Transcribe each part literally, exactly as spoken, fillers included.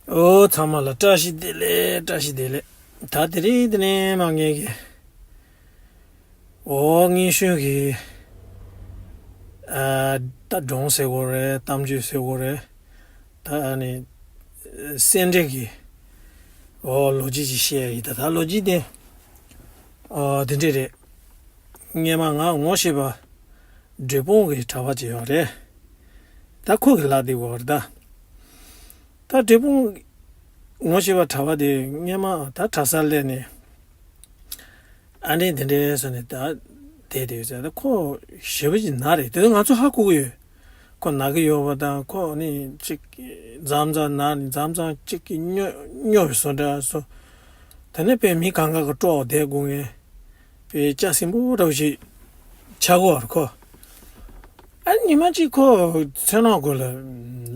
ཨོ་ཚང་མ་ལ་བཀྲ་ཤིས་བདེ་ལེགས། བཀྲ་ཤིས་བདེ་ལེགས། ད་དེ་རིང་དེ་ནས་མ་ངེད་ཀྱི་ཨོ་ངེད་ཤུན་གྱི་ཨ་ད་སྒྲུང་ཟེར་དགོས་རེད། གཏམ་རྒྱུད་ཟེར་དགོས་རེད། ད་ཨ་ནི་སེ་འབྲས་ཀྱི་ཨོ་ལོ་རྒྱུས་ཅིག་བཤད་ཡིན། ད་ད་ལོ་རྒྱུས་དེ་ཨོ་དེ་འདྲས་རེད། སྔས་མ་ང་ངོ་ཤེས་པ་འབྲས་སྤུངས་ཀྱི་གྲྭ་པ་ཅིག་ཡོད་རེད། ད་ཁོ་གི་ལ་དེ་བོར་ད། ད་འབྲས་སྤུངས་ངོ་ཤེས་པ་གྲྭ་པ་དེ་སྔས་མ་ད་གྲྭ་སར་སླེབས་ནས་ཨ་ནི་དེ་འདྲས་ཟེར་ནས་ད་བསྡད་དེ་ཟེར། ད་ཁོ་ཞེ་པོ་ཅིག་ན་རེད། དེ་ང་ཚོ་ཧ་གོ་གི་ཡོད། ཁོ་ན་གི་ཡོད་པ་དང་ཁོ་ནི་གཅིག་མཚམས་མཚམས་ན་ནི་མཚམས་མཚམས་གཅིག་གི་སྨྱོ་སྨྱོ་བའི་བཟོ་འདྲ་བཟོ། དེ་ནས་དཔེ་མི་གང་ག་གི་སྤྲོ་བ་བསྡད་དགོས་ངེས། དཔེ་ལྕགས་སྲིན་པོ་འདྲ་བོ་ཞིག་ཆགས་ཀྱི་ཡོད་རེད་ཁོ། ཨ་ཉི་མ་གཅིག་ཁོ་མཚན་ནག་སྒོ་ལ་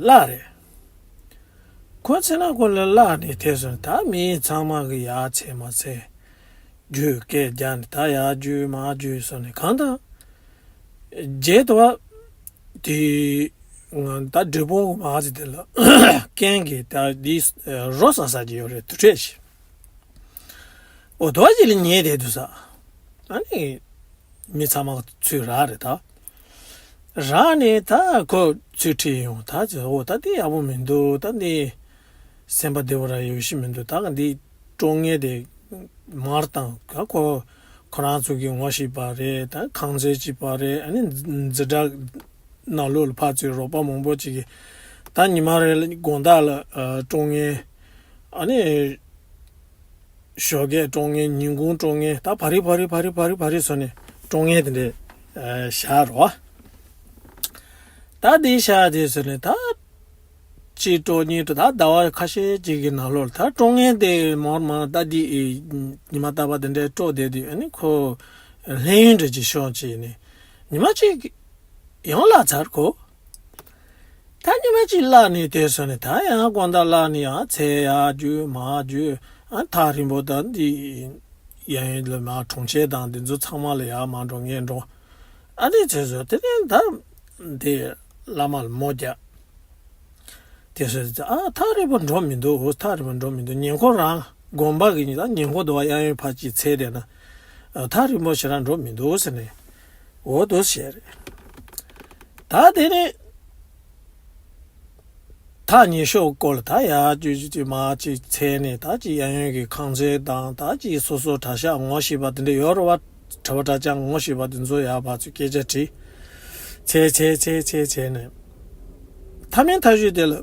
བརླག་རེད། ཁོ་མཚན་ནག་སྒོ་ལ་བརླག་ནས་དེ་སོང་ད་མི་ཚང་མ་གི་ཡར་འཚོལ་མར་འཚོལ། རྒྱུ་སྐད་རྒྱག་ནས་ད་ཡར་རྒྱུ་མར་རྒྱུ་སོང་ནས་གང་ལྟར། རྗེས་དུ་བ་དེ་ང་ད་འབྲས་སྤུངས་མ་ཟེར་དེ་ལ་རྐྱེན་གྱིས་ད་འདི་རོ་ཟ་ས་ཅིག་ཡོད་རེད། དུར་ཁྲོད་ཞིག་ཨོ་དོ་ཞིག་ལ་ཉལ་བསྡད་འདུག་ས། ཨ་ནི་མི་ཚང་མ་ཚུར་རག་རེད་ད། རག་ནས་ད་ཁོ་ཚུར་ཁྲིད་ཡོང་ད་ཅེ་ཨོ་ད་འདི་ཡག་པོ་མི་འདུག་ད་འདི་སེམས་པ་བདེ་པོ་ར་ཡོད་ཤི་མི་འདུག་ད་འདི་སྤྲོ་ངན་དེ་མར་བཏང་ཁོ་ཁོ་རང་ཚོ་གི་ངོ་ཤེས་པ་རེད། ད་ཁང་ཚན་གཅིག་པ་རེད། ཨ་ནི་འཛིན་གྲྭ་ནང་ལོགས་ལ་ཕར་ཚུར་རོགས་པ་མང་པོ་ཅིག་གིས་ད་ཉི་མ་རེ་ལ་དགོང་དག་ལ་ཨ་སྤྲོ་ངན། ཨ་ནི་ཞོགས་ཀས་སྤྲོ་ངན། ཉིན་གུང་སྤྲོ་ངན། ད་བ་རི་བ་རི་བ་རི་བ་རི་བ་རི་སོང་ནས་སྤྲོ་ངན་དེ་འདྲས་ཨ་བཞག་རོགས། ད་དེ་བཞག་དེ་སོང་ནས་ད་གཅིག་སྤྲོ་གཉིས་སྤྲོ། ད་ཟླ་བ་ཁ་ཤས་ཅིག་གི་ནང་ལོགས་ལ་ད་སྤྲོ་ངན་དེ་མར་མར་ད་དེ་ཉི་མ་རྟག་པ་དེ་འདྲས་སྤྲོ་བསྡད་དུས་ཨ་ནི་ཁོ་ལྷན་གཡེང་འདྲ་ཅིག་ཤོར་བྱས་ནས་ཉི་མ་གཅིག་ཡང་བརླག་ཚར་ཁོ། ད་ཉི་མ་གཅིག་བརླག་ནས་དེ་སོང་ནས་ད་ཡང་དགོང་དག་བརླག་ནས་ཡང་འཚོལ་ཡར་རྒྱུག་མར་རྒྱུག་ཨ་ཐག་རིང་པོ་ད་འདི་ཡང་ཡང་ལ་མར་གྲོང་ཁྱེར་དང་འདི་ཚོ་ཚང་མ་ལ་ཡར་མར་འགྲོ་ངས་འགྲོ། ཨ་ནི་ཚེ་སོ་དེ་ནས་ད་འདི་བླ་མ་ལ་མོ་རྒྱག་དེ་སོང་ཙང་ཨ་ཐག་རིང་པོ་འགྲོ་མི་འདུག་ཨོ་ཐག་རིང་པོ་འགྲོ་མི་འདུག་ཉེ་འཁོར་རང་དགོན་པ་གི་ཉི་ད་ཉེ་འཁོར་དུ་བ་གཡས་གཡོན་ཕར་ཅིག་འཚོལ་བསྡད་ན་ཨ་ཐག་རིང་པོ་ཞེ་དྲག་འགྲོ་མི་འདུག་ཟེར་ནས་འོ་འདུག་བཤད་རེད། ད་དེ་ནས་ཐག་ཉེ་ཤོས་སྐོར་ལ་ད་ཡར་ཅིག་ཅིག་ཅིག་མར་ཅིག་འཚོལ་ནས་ད་ཅིག་གཡས་གཡོན་གྱི་ཁང་ཚན་དང་ད་ཅིག་སོ་སོ་གྲྭ་ཤག་ངོ་ཤེས་པ་དེ་འདྲ་ཡོད་རེད་བ། གྲྭ་པ་གྲྭ་རྐྱང་ངོ་ཤེས་པ་དེ་ཚོ་ཡར་ཕར་ཚུར་སྐད་ཆ་དྲིས། འཚོལ་འཚོལ་འཚོལ་འཚོལ་འཚོལ་ནས་མཐའ་མའི་མཐའ་གཞུག་དེ་ལ་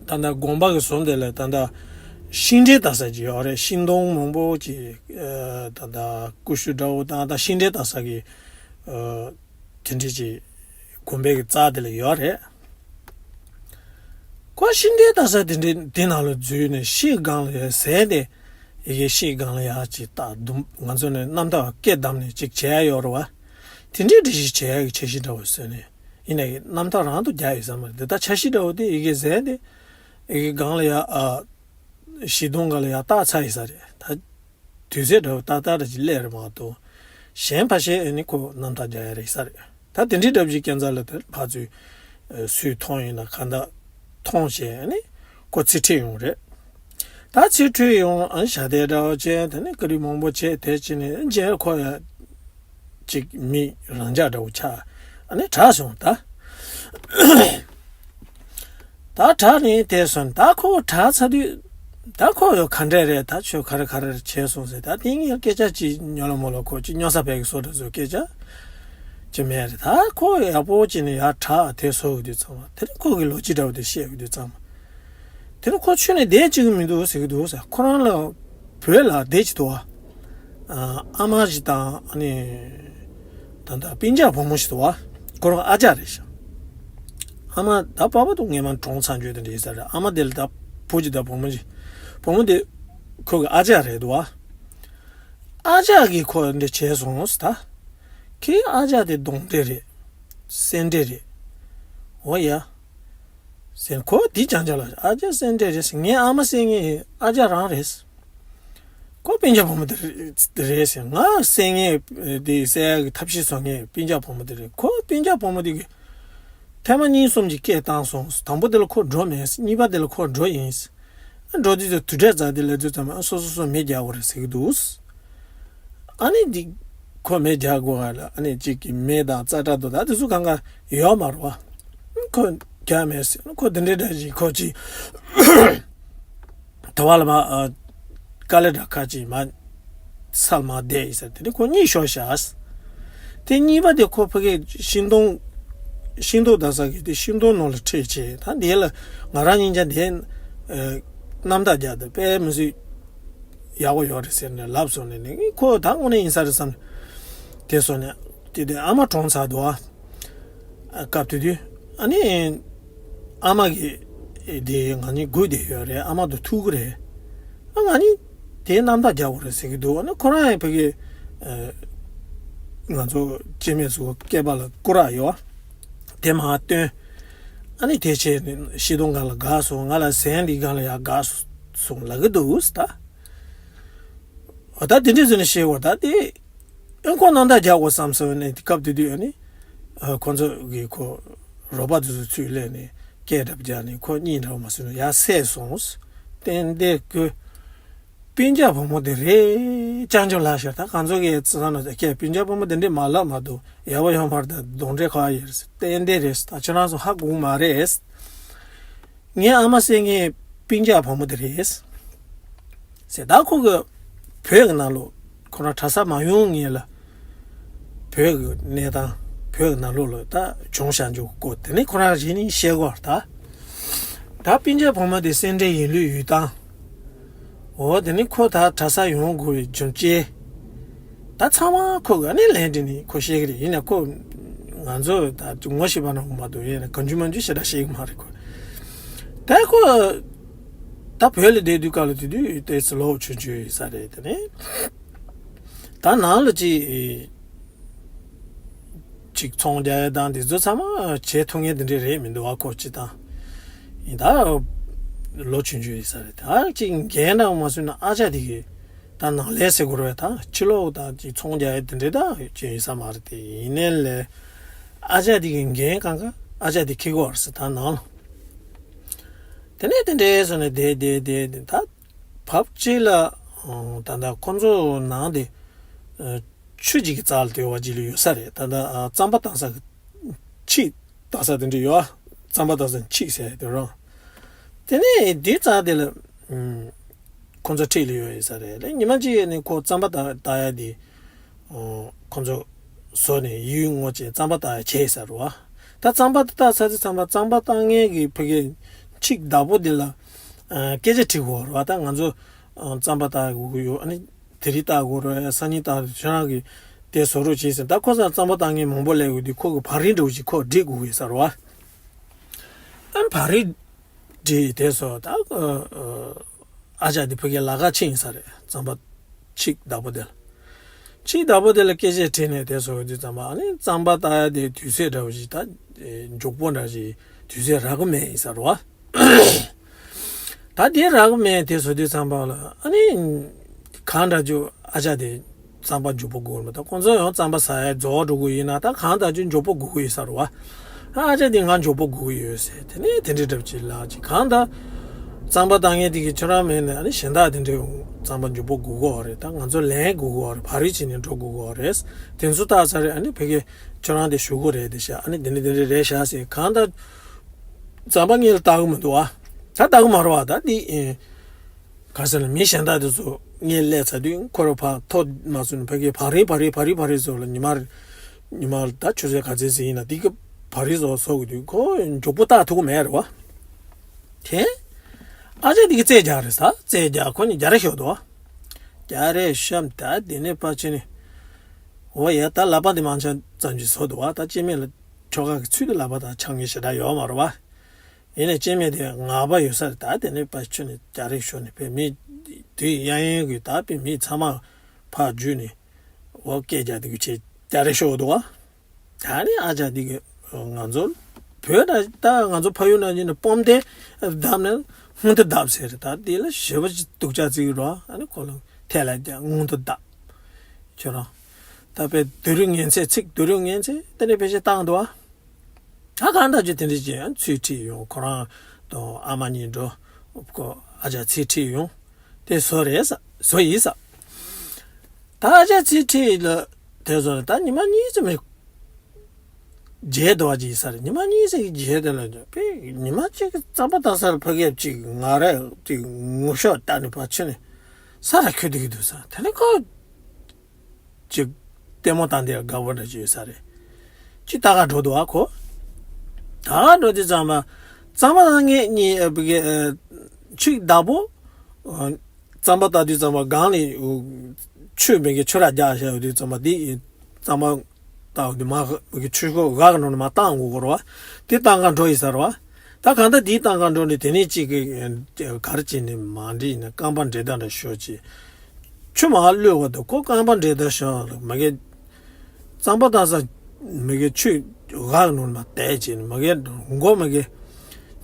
ད་ལྟ་དགོན་པ་གི་ཟུར་དེ་ལ་ད་ལྟ་ཤིང་འབྲས་བཏགས་ས་ཅིག་ཡོད་རེད། ཤིང་སྡོང་མང་པོ་ཅིག་ཨ་ད་ལྟ་ཀུ་ཤུ་འདྲ་བོ་དང་ད་ཤིང་འབྲས་བཏགས་ས་གི་ཨ་དེ་འདྲ་ཅིག་དགོན་པའི་གི་རྩ་དེ་ལ་ཡོད་རེད། ཁོ་ཤིང་འབྲས་བཏགས་ས་དེ་འདྲའི་དེ་ནང་ལ་འཛུལ་ནས་ཤིང་སྒང་ལ་ཡར་ཟེར་ཏེ་ཡི་གེ་ཤིང་སྒང་ལ་ཡར་ཅིག་བཏགས་འདུག་ང་ཚོ་ནས་རྣམ་ཐར་སྐད་བསྡམས་ནས་ཅིག་བྱས་ཡོད་རེད་བ། དེ་འདྲའི་འདྲ་ཞིག་བྱས་ཡག་གི་འཆར་གཞི་འདྲ་བོ་བཟོས་ནས་ཡིན་ནའི་རྣམ་ཐར་རང་དུ་རྒྱག་ཡོད་ས་མ་རེད། འདི་ལྟར་འཆར་གཞི་འདྲ་བོ་དེ་ཡི་གེ་ཟེར་ཏེ་ཡི་གེ་སྒང་ལ་ཡར་ཨ་བཞི་སྟོང་སྒང་ལ་ཡར་བཏགས་ཚར་ཡོད་ས་རེད་ད། དུས་ཚོད་འདྲ་བོ་ཏག་ཏག་འདྲ་ཅིག་སླེབས་རེད་མ་གཏོགས། གཞན་ཕལ་ཆེར་ཨ་ནི་ཁོ་རྣམ་ཐར་རྒྱག་ཡ་རེད་ས་རེད། ད་དེ་འདྲའི་འདྲ་བོ་ཅིག་སྐྱེ་འཚར་ལ་དེར་ཕར་ཚུར་སུས་མཐོང་ཡིན་ན་གང་ལྟར་མཐོང་བྱས་ཨ་ནི་ཁོ་ཚུར་ཁྲིད་ཡོང་རེད། ད་ཚུར་ཁྲིད་ཡོང་ཨ་ནི་ཞལ་འདེབས་འདྲ་བོ་བྱས་དེ་ནས་བཀའ་འདྲི་མང་པོ་བྱས་དེ་ཕྱིན་ནས་རྗེས་ཁོ་ཡ་ཅིག་མི་རང་འཇགས་འདྲ་བོ་ཆགས་ཨ་ནི་དྲག་སོང་ད། ད་དྲག་ནས་དེ་སོང་ད་ཁོ་དྲག་ཚར་དུས་ད་ཁོ་ཡོད་ག་འདྲས་རེད། ད་ཁྱོད་ག་རེ་ག་རེ་བྱས་སོང་ཟེར། ད་དེ་ངས་སྐད་ཆ་ཅིག་ཉོ་ལ་མོ་ལ་ཁོ་ཅིག་ཉོ་ས་བས་ཀྱི་སོ་འདྲ་ཚོ་སྐད་ཆ་ཅིག་མེད་རེད། ད་ཁོ་ཡག་པོ་ཅིག་ནས་ཡར་དྲག་དེ་སོ་གི་དུས་ཚང་མ་དེ་ནས་ཁོ་གི་ལོ་རྒྱུས་འདྲ་བོ་དེ་བཤད་གི་དུས་ཚང་མ་དེ་ནས་ཁོ་ཁྱོད་ནས་བསྡད་ཅིག་གི་མི་འདུག་ཟེར་གི་འདུག་ཟེར། ཁོ་རང་ལ་བོད་ལ་བསྡད་ཅིག་འདུག་བ། ཨ་མ་ཞིག་དང་ཨ་ནི་ད་ལྟ་སྤུན་ཀྱག་བུ་མོ་ཞིག་འདུག་བ། ཁོ་རང་ཨ་ཅག་རེད་ཤག་ཨ་མ་ད་པ་པ་དུ་ངས་མ་གྲོངས་ཚར་འགྱོད་དེ་འདྲ་ཡིན་ས་རེད། ཨ་མ་དེ་ལ་ད་བུ་ཅིག་དང་བུ་མོ་ཅིག་བུ་མོ་དེ་ཁོ་གི་ཨ་ཅག་རེད་འདུག་བ། ཨ་ཅག་གིས་ཁོ་འདྲ་བྱས་སོང་ཟེར་ད། ཁོའི་ཨ་ཅག་དེ་གདོན་འདྲེ་རེད། སེ་འདྲེ་རེད། འོ་ཡ། ཟེར་ཁོ་དེ་ཅང་ཅང་ལ་ཨ་ཅག་སེ་འདྲེ་རེད་ཟེར། ངའི་ཨ་མ་སེ་ངའི་ཨ་ཅག་རང་རེད། ཁོ་སྤུན་ཀྱག་བུ་མོ་དེ་རེད་ཟེར། ང་སེ་ངའི་དེ་སེ་ཡ་གི་ཐབས་ཤེས་བཟོ་ངའི་སྤུན་ཀྱག་བུ་མོ་དེ་རེད། ཁོ་སྤུན་ཀྱག་བུ་མོ་དེ་གི་ ཐེངས་མ་གཉིས་གསུམ་གྱི་སྐད་བཏང་སོང་། དང་པོ་དེ་ལ་ཁོ་འགྲོ་མེད། གཉིས་པ་དེ་ལ་ཁོ་འགྲོ་ཡིན། འགྲོ་དུས་ཚོད་དུས་དྲན་རྩ་དེ་ལ་དུས་ཙམ་སོ་སོ་སོ་མི་རྒྱག་དགོས་རེད་ཟེར་གྱི་འདུག་ཨ་ནི་འདི་ཁོ་མི་རྒྱག་དགོས་ལ། ཨ་ནི་གཅིག་གི་མི་དང་ཙ་དྲག་ཏུ་ད་དེ་ཚོ་གང་ག་ཡོད་མ་རེད་བ། ཁོ་རྒྱག་མེད་ཟེར། ཁོ་དེ་འདྲའི་འདྲ་ཞིག་ཁོ་ཅིག་དུ་བ་ལ་མ་ཨ། དཀའ་ལས་འདྲ་ཁ་ཅིག་མ་སལ་མ་བསྡད་ཡིན་ཟེར། དེ་ནི་ཁོ་གཉིད་ཤོར་ཤག་དེ་གཉིས་པ་དེ་ཁོ་ཕ་གི་ཤིང་སྡོང་ཤིང་སྡོང་ད་ས་གི་དེ་ཤིང་སྡོང་ནང་ལ་ཁྲིད་བྱས། ད་འདི་ལ་ང་རང་གཉིས་ཀྱང་དེ་ཨ། རྣམ་དག་རྒྱག་དེ་དཔེ་མི་སྲིད་ཡག་པོ་ཡོད་རེད་ཟེར་ནས་ལབ་སོང་ནས་ནི་ཁོ་ད་དངོས་གནས་ཡིན་ས་རེད་བསམ། དེ་སོང་ནས་དེ་དེ་ཨ་མ་གྲོངས་ཚར་འདུག་ཨ། སྐབས་དེ་དུས་ཨ་ནི་ཨ་མ་གི་དེ་ང་གཉིས་སྒུག་བསྡད་ཡོད་རེད། ཨ་མ་དང་ཐུག་གི་རེད། ཨ་ང་གཉིས་དེ་རྣམ་དག་རྒྱག་དགོས་རེད་ཟེར་གྱི་འདུག་ཨ་ནི་ཁོ་རང་ཡང་ཕ་གི་ཨ། ང་ཚོ་སྐྱེ་དམན་ཚོ་སྐེད་པ་ལ་སྐུ་རག་ཡོད། དེ་མར་བཏོན། ཨ་ནི་དེ་བྱས་ནས་ཤིང་སྡོང་སྒང་ལ་བསྒགས་སོང་། ང་ལ་ཟན་འདི་སྒང་ལ་ཡར་བསྒགས་སོང་ལབ་ཀྱི་འདུག་ད། འོ་ད་དེ་འདྲས་བཟོས་ནས་བཤད་དགོས། ད་དེ། ཨེ་ཁོ་རྣམ་དག་རྒྱག་དགོས་བསམ་སོང་ནས་དེ་སྐབས་དེ་དུས་ཨ་ནི། ཨ། ཁོ་ཚོ་གིས་ཁོ་རོགས་པ་དེ་ཚོ་ཚུར་སླེབས་ནས་སྐད་འདྲ་པོ་རྒྱག་ནས་ཁོ་གཉིད་འདྲ་པོ་མ་སོང་ནས་ཡར་བསད་སོང་། ཏན་ཏན་ཁོ་སྤུན་ཀྱག་བུ་མོ་དེ་རེད། ཅང་ཅང་ལ་ཤར། ད་གང་ཚོ་གིས་ཙི་ན་ནོ་ཁྱེད་སྤུན་ཀྱག་བུ་མོ་དེ་འདྲས་མ་ལབ་མ་འདུག་ཡག་པོ་ཡོད་མ་རེད། ད་གདོན་འདྲེ་ཁ་ཡིན་རེད། ཏན་ཏན་རེད། ད་ཁྱེད་རང་ཚོ་ཧ་གོ་གི་མ་རེད། ངའི་ཨ་མ་ཟེར་མཁན་སྤུན་ཀྱག་བུ་མོ་དེ་རེད་ཟེར། ད་ཁོ་གི་བོད་ཀྱི་ནང་ལོགས་ཁོ་རང་གྲྭ་ས་མ་ཡོང་སྔོན་ལ་བོད་ཀྱི་གནས་སྟངས་བོད་ཀྱི་ནང་ལོགས་ལ་ད་བྱུང་བཞག་འཇུག་གོ། དེ་ནས་ཁོ་རང་གཞི་ནས་བཤད་གོ། ད་ད་སྤུན་ཀྱག་བུ་མོ་དེ་སེ་འབྲས་ཡིན་ལུགས་ཡོད་སྟངས། འོ་དེ་ནས་ཁོ་ད་གྲྭ་ས་ཡོང་དགོས་པའི་རྒྱུ་རྐྱེན། ད་ཚང་མ་ཁོ་གིས་ནི་ལན་འདི་ནི་ཁོ་ཤེས་ཀྱི་རེད། ཡིན་ན་ཁོ་ང་ཚོ་ད་ངོ་ཤེས་པ་ན་མ་གཏོགས་ཡིན་ན་གང་བྱུང་མང་བྱུང་ཞེ་དྲག་ཤེས་ཀྱི་མ་རེད་ཁོ། ད་ཁོ་ད་བོད་ལ་བསྡད་དུས་སྐབས་ལ་དེ་དུས་ཏོག་ཙམ་ལོ་ཆུང་ཆུང་ཡིན་ས་རེད། དེ་ནས་ད་ནང་ལ་ཅིག་ཅིག་ཚོང་རྒྱག་ཡ་དང་དེ་ཚོ་ཚང་མ་བྱེད་ཐུབ་མཁན་དེ་འདྲས་རེད་མི་འདུག་བ། ཁོ་ཅི་དང་ཡིན་ད་ལོ་ཆུང་ཆུང་ཡིན་ས་རེད། ད་ཅིག་འགན་འདྲ་མ་སོང་ན་ཨ་ཅག་དེ་གིས། ད་ནང་ལས་ཟེར་དགོས་རེད། ད་ཕྱི་ལོགས་ད་ཅིག་ཚོང་རྒྱག་ཡ་དེ་འདྲས་ད་ཅིག་ཡིན་ས་མ་རེད། དེ་ཡིན་ནའི་ལས་ཨ་ཅག་དེ་གི་འགན་གང་ག་ཨ་ཅག་དེ་འཁྱེར་གོ་རེད་ཟེར། ད་ནང་ལ་དེ་ནས་དེ་འདྲས་སོང་ནས་བསྡད་བསྡད་བསྡད་བསྡད། ད་བབ་གཅིག་ལ་ད་ད་ཁོ་ཚོ་ནང་དེ་ཆུ་ཅིག་གི་རྩ་ལ་དེ་བ་ཅིག་ལ་ཡོད་ས་རེད། ད་ད་རྩམ་པ་བཏང་ས་གི་ཆིག་བཏང་ས་དེ་འདྲས་ཡོད། རྩམ་པ་བཏང་ས་ཆིག་ཟེར་དེ་རང་། དེ་ནས་དེ་རྩ་དེ་ལ། ཁོ་ཚོ་འཁྲིས་ལ་ཡོད་ཡིན་ས་རེད། ལས་ཉི་མ་གཅིག་ནས་ཁོ་རྩམ་པ་བཏགས་བཏགས་ཡ་དེ། ཁོ་ཚོ་བཟོ་ནས་ཡུལ་དངོས་ཅན་རྩམ་པ་བཏགས་ཡ་བྱས་ས་རེད་བ། ད་རྩམ་པ་བཏགས་ས་དེ་རྩམ་པ་རྩམ་པ་བཏགས་མཁན་གྱི་ཕ་གི་ཆིག་བདག་པོ་དེ་ལ་སྐད་ཆ་དྲི་དགོས་རེད་བ། ད་ང་ཚོ་རྩམ་པ་བཏགས་དགོས་ཀྱི་ཡོད། ཨ་ནི་དེ་རིང་བཏགས་དགོས་རེད། སང་ཉིན་བཏགས་རེད། ཁྱེད་རང་གིས་དེ་བཟོ་རོགས་བྱས་ཟེར། ད་ཁོ་ཚོ་རྩམ་པ་བཏགས་མཁན་མང་པོ་སླེབས་ཡོད་དུས་ཁོ་གི་བག་རིལ་འདྲ་བོ་ཞིག་ཁོ་སྒྲིག་དགོས་ཀྱི་ཡོད་ས་རེད་བ། ཨ་ནི་བག་རིལ་སྒྲིག་དེ་སོ་ད་ཨ་ཅག་དེ་ཕ་གིའི་ལ་ཁ་ཕྱིན་ས་རེད། རྩམ་པ་ཆིག་བདག་པོ་དེ་ལ། ཆིག་བདག་པོ་དེ་ལ་སྐད་ཆ་དྲིས་ནས་དེ་སོ་དུས་ཙམ་པ་ཨ་ནི་རྩམ་པ་བཏགས་ཡ་དེ་དུས་ཚོད་འདྲ་བོ་ཞིག་ད་མགྱོགས་པོ་འདྲ་ཞིག་དུས་ཚོད་རག་གི་མེད་ཡིན་ས་རེད་བ། ད་དེ་རག་གི་མེད་དེ་སོ་དུས་ཙམ་པ་ལ་ཨ་ནི་གང་འདྲ་རྒྱུ་ཨ་ཅག་དེ། རྩམ་པ་མགྱོགས་པོ་དགོས་མ་ད་ཁོང་ཚོ་ཡང་རྩམ་པ་ཟ་ཡ་རྫོགས་འགྲོ་གི་ཡིན་ན་ད་གང་ལྟར་ཅིག་མགྱོགས་པོ་དགོས་ཀྱི་ཡོད་ས་རེད་བ། ཨ་ཅག་འདི་ང་མགྱོགས་པོ་དགོས་ཀྱི་ཡོད་ཟེར། དེ་ནས་དེ་འདྲའི་འདྲ་པོ་ཅིག་ལབ་ཅིག་གང་ལྟར་རྩམ་པ་བཏགས་མཁན་དེ་གིས་ཁྱོད་རང་མེད་ནས་ཨ་ནི་གཞན་དག་དེ་འདྲའི་རྩམ་པ་མགྱོགས་པོ་དགོས་ཀྱི་ཡོད་རེད། ད་ང་ཚོ་ལེན་དགོས་ཀྱི་ཡོད་རེད། བག་རིལ་བྱས་ནས་འགྲོ་དགོས་ཀྱི་ཡོད་རེད། དེ་ཚོ་བཏགས་ཚར་རེད། ཨ་ནི་ཕ་གི་ཁྱོད་རང་དེ་ཞུ་དགོས་རེད། དེ་ཤ་ཨ་ནི་དེ་འདྲ་དེ་འདྲ་རེད་ཤག་ཟེར། གང་ལྟར་རྩམ་པ་ངེད་ལ་བཏགས་ཀྱི་མི་འདུག་ཨ། ད་བཏགས་ཀྱི་མ་རེད་བ། ད་འདི་ཨེ། ག་ཟེར་ན་མི་གཞན་དག་དེ་ཚོ་ངས་སླེབས་ཚར་དུས་ཁོ་རང་ཕར་ཐོག་མ་སོང་ནས་ཕ་གིར་བག་རིལ་བག་རིལ་བག་རིལ་བག་རིལ་བཟོ་ལ་ཉི་མ་རེ་ཉི་མ་ལ་ད་ཆུ་ཚོད་ག་ཚོད་ཟིན་ཡིན་ན་དེ་གི་བག་རིལ་བཟོ་བཟོ་གི་དུས་ཁོ་མགྱོགས་པོ་བཏགས་ཐུབ་ཀྱི་མེད་རེད་བ། དེ་ཨ་ཅག་དེ་གིས་རྩེད་རྒྱག་རེད་ཟེར། རྩེད་རྒྱག་ཁོ་གཉིས་རྒྱག་རེས་ཤོར་འདུག་བ། རྒྱག་རེས་ཤོར་ད་དེ་ནས་ཕར་ཕྱིན་ནས་འོ་ཡ་ད་ལག་པ་དེ་མང་ཆེ་ཙམ་ཅིག་བཟོ་འདུག་བ། ད་སྐྱེ་དམན་ལ་ཁྱོ་ག་གི་ཚུལ་དུ་ལག་པ་དང་འཆང་མཁན་ཞེ་དྲག་ཡོད་མ་རེད་བ། ཡིན་ནའི་སྐྱེ་དམན་དེ་ངག་པ་ཡོད་ས་རེད། ད་དེ་ནས་ཕར་ཕྱིན་ནས་རྒྱག་རེས་ཤོར་ནས་ཕར་མི་དེ་གཡས་གཡོན་གྱི་ད་ཕར་མི་ཚང་མ་ཕར་འཇུས་ནས་འོ་སྐད་རྒྱག་དེ་གི་ཆེད་རྒྱག་རེས་ཤོར་འདུག་བ། ད་ནི་ཨ་ཅག་དེ་གི་ང་ཚོ་བོད་ད་ད་ང་ཚོ་ཕ་ཡུལ་ན་ཡིན་ན་སྤོམ་དེ་བརྡབས་ནས་སྔོན་དུ་བརྡབས་ཟེར་རེད། ད་དེ་ལ་ཞེ་པོ་ཅིག་སྡུག་ཅག་བརྩི་གི་རེད་བ། ཨ་ནི་ཁོ་ལ་ཐལ་ལ་རྒྱག་སྔོན་དུ་བརྡབས། ཁྱོད་རང་ད་དཔེ་སྡུག་རུས་ངན་ཚད་ཚིག་སྡུག་རུས་ངན་ཚད་དེ་ནས་ཕལ་ཆེར་བཏང་འདུག་བ། ད་གང་ལྟར་ཅིག་དེ་འདྲ་ཅིག་ཚུར་ཁྲིད་ཡོང་། ཁོ་རང་དང་ཨ་མ་གཉིས་འགྲོ། ཁོ་ཨ་ཅག་ཚུར་ཁྲིད་ཡོང་། དེ་བཟོ་རེད་ས་བཟོ་ཡིན་ས། ད་ཨ་ཅག་ཚུར་ཁྲིད་ལ་དེ་བཟོ་ནས་ད་ཉི་མ་གཉིས་ཙམ་མཇལ་འདུག་བ་ཅིག་ས་རེད། ཉི་མ་གཉིས་ཙམ་མཇལ་དེ་ལ་པས་ཉི་མ་གཅིག་གི་རྩམ་པ་བཏགས་སར་ཕ་གིར་ཅིག་ང་ར་ཅིག་ངུ་ཤོག་བཏང་ནས་ཕར་ཕྱིན་ནས་ས་ར་ཁོད་དེ་གི་འདུག་ས། དེ་ནས་ཁོ་ཅིག་ལྟད་མོ་བཏང་དེ་དགའ་བོ་འདྲ་ཅིག་ཡོད་ས་རེད། ཅིག་ལྟ་ག་འགྲོ་འདུག་ཨ་ཁོ། ད་འགྲོ་དུས་ཙམ་པ་རྩམ་པ་དང་ངེད་གཉིས་ཨ་བི་གེ་ཨ་ཆིག་བདག་པོ། ཨ་རྩམ་པ་བཏགས་དུས་ཙམ་པ་སྒང་ལ་ཨུ་ཆུ་མི་གེ་ཆུ་ར་རྒྱག་བྱས་ཡོད་དུས་ཙམ་པ་དེ་རྩམ་པ་བཏགས་དུས་མ་མི་གེ་ཆུ་ཤོག་འགག་གི་ནང་ནས་མ་བཏང་དགོས་གོ་ར་བ། དེ་བཏང་ག་འགྲོ་ཡི་ས་ར་བ། ད་གང་ལྟར་དེའི་བཏང་ག་འགྲོ་ནས་དེ་ནས་གཅིག་གི་ག་རེ་བྱས་ནས་མ་འདྲི་ཡིན་ན་རྐང་པ་འདྲེད་ད་འདྲ་ཤོར་ཅིག་ཆུ་མར་གློད་བ་དང་ཁོ་རྐང་པ་འདྲེད་ད་ཤོར་མ་གི་རྩམ་པ་བཏགས་ས་མ་གི་ཆུ་འགག་ནང་མ་བསྡད་བྱས་ནས་མ་གི་མགོ་མ་གི་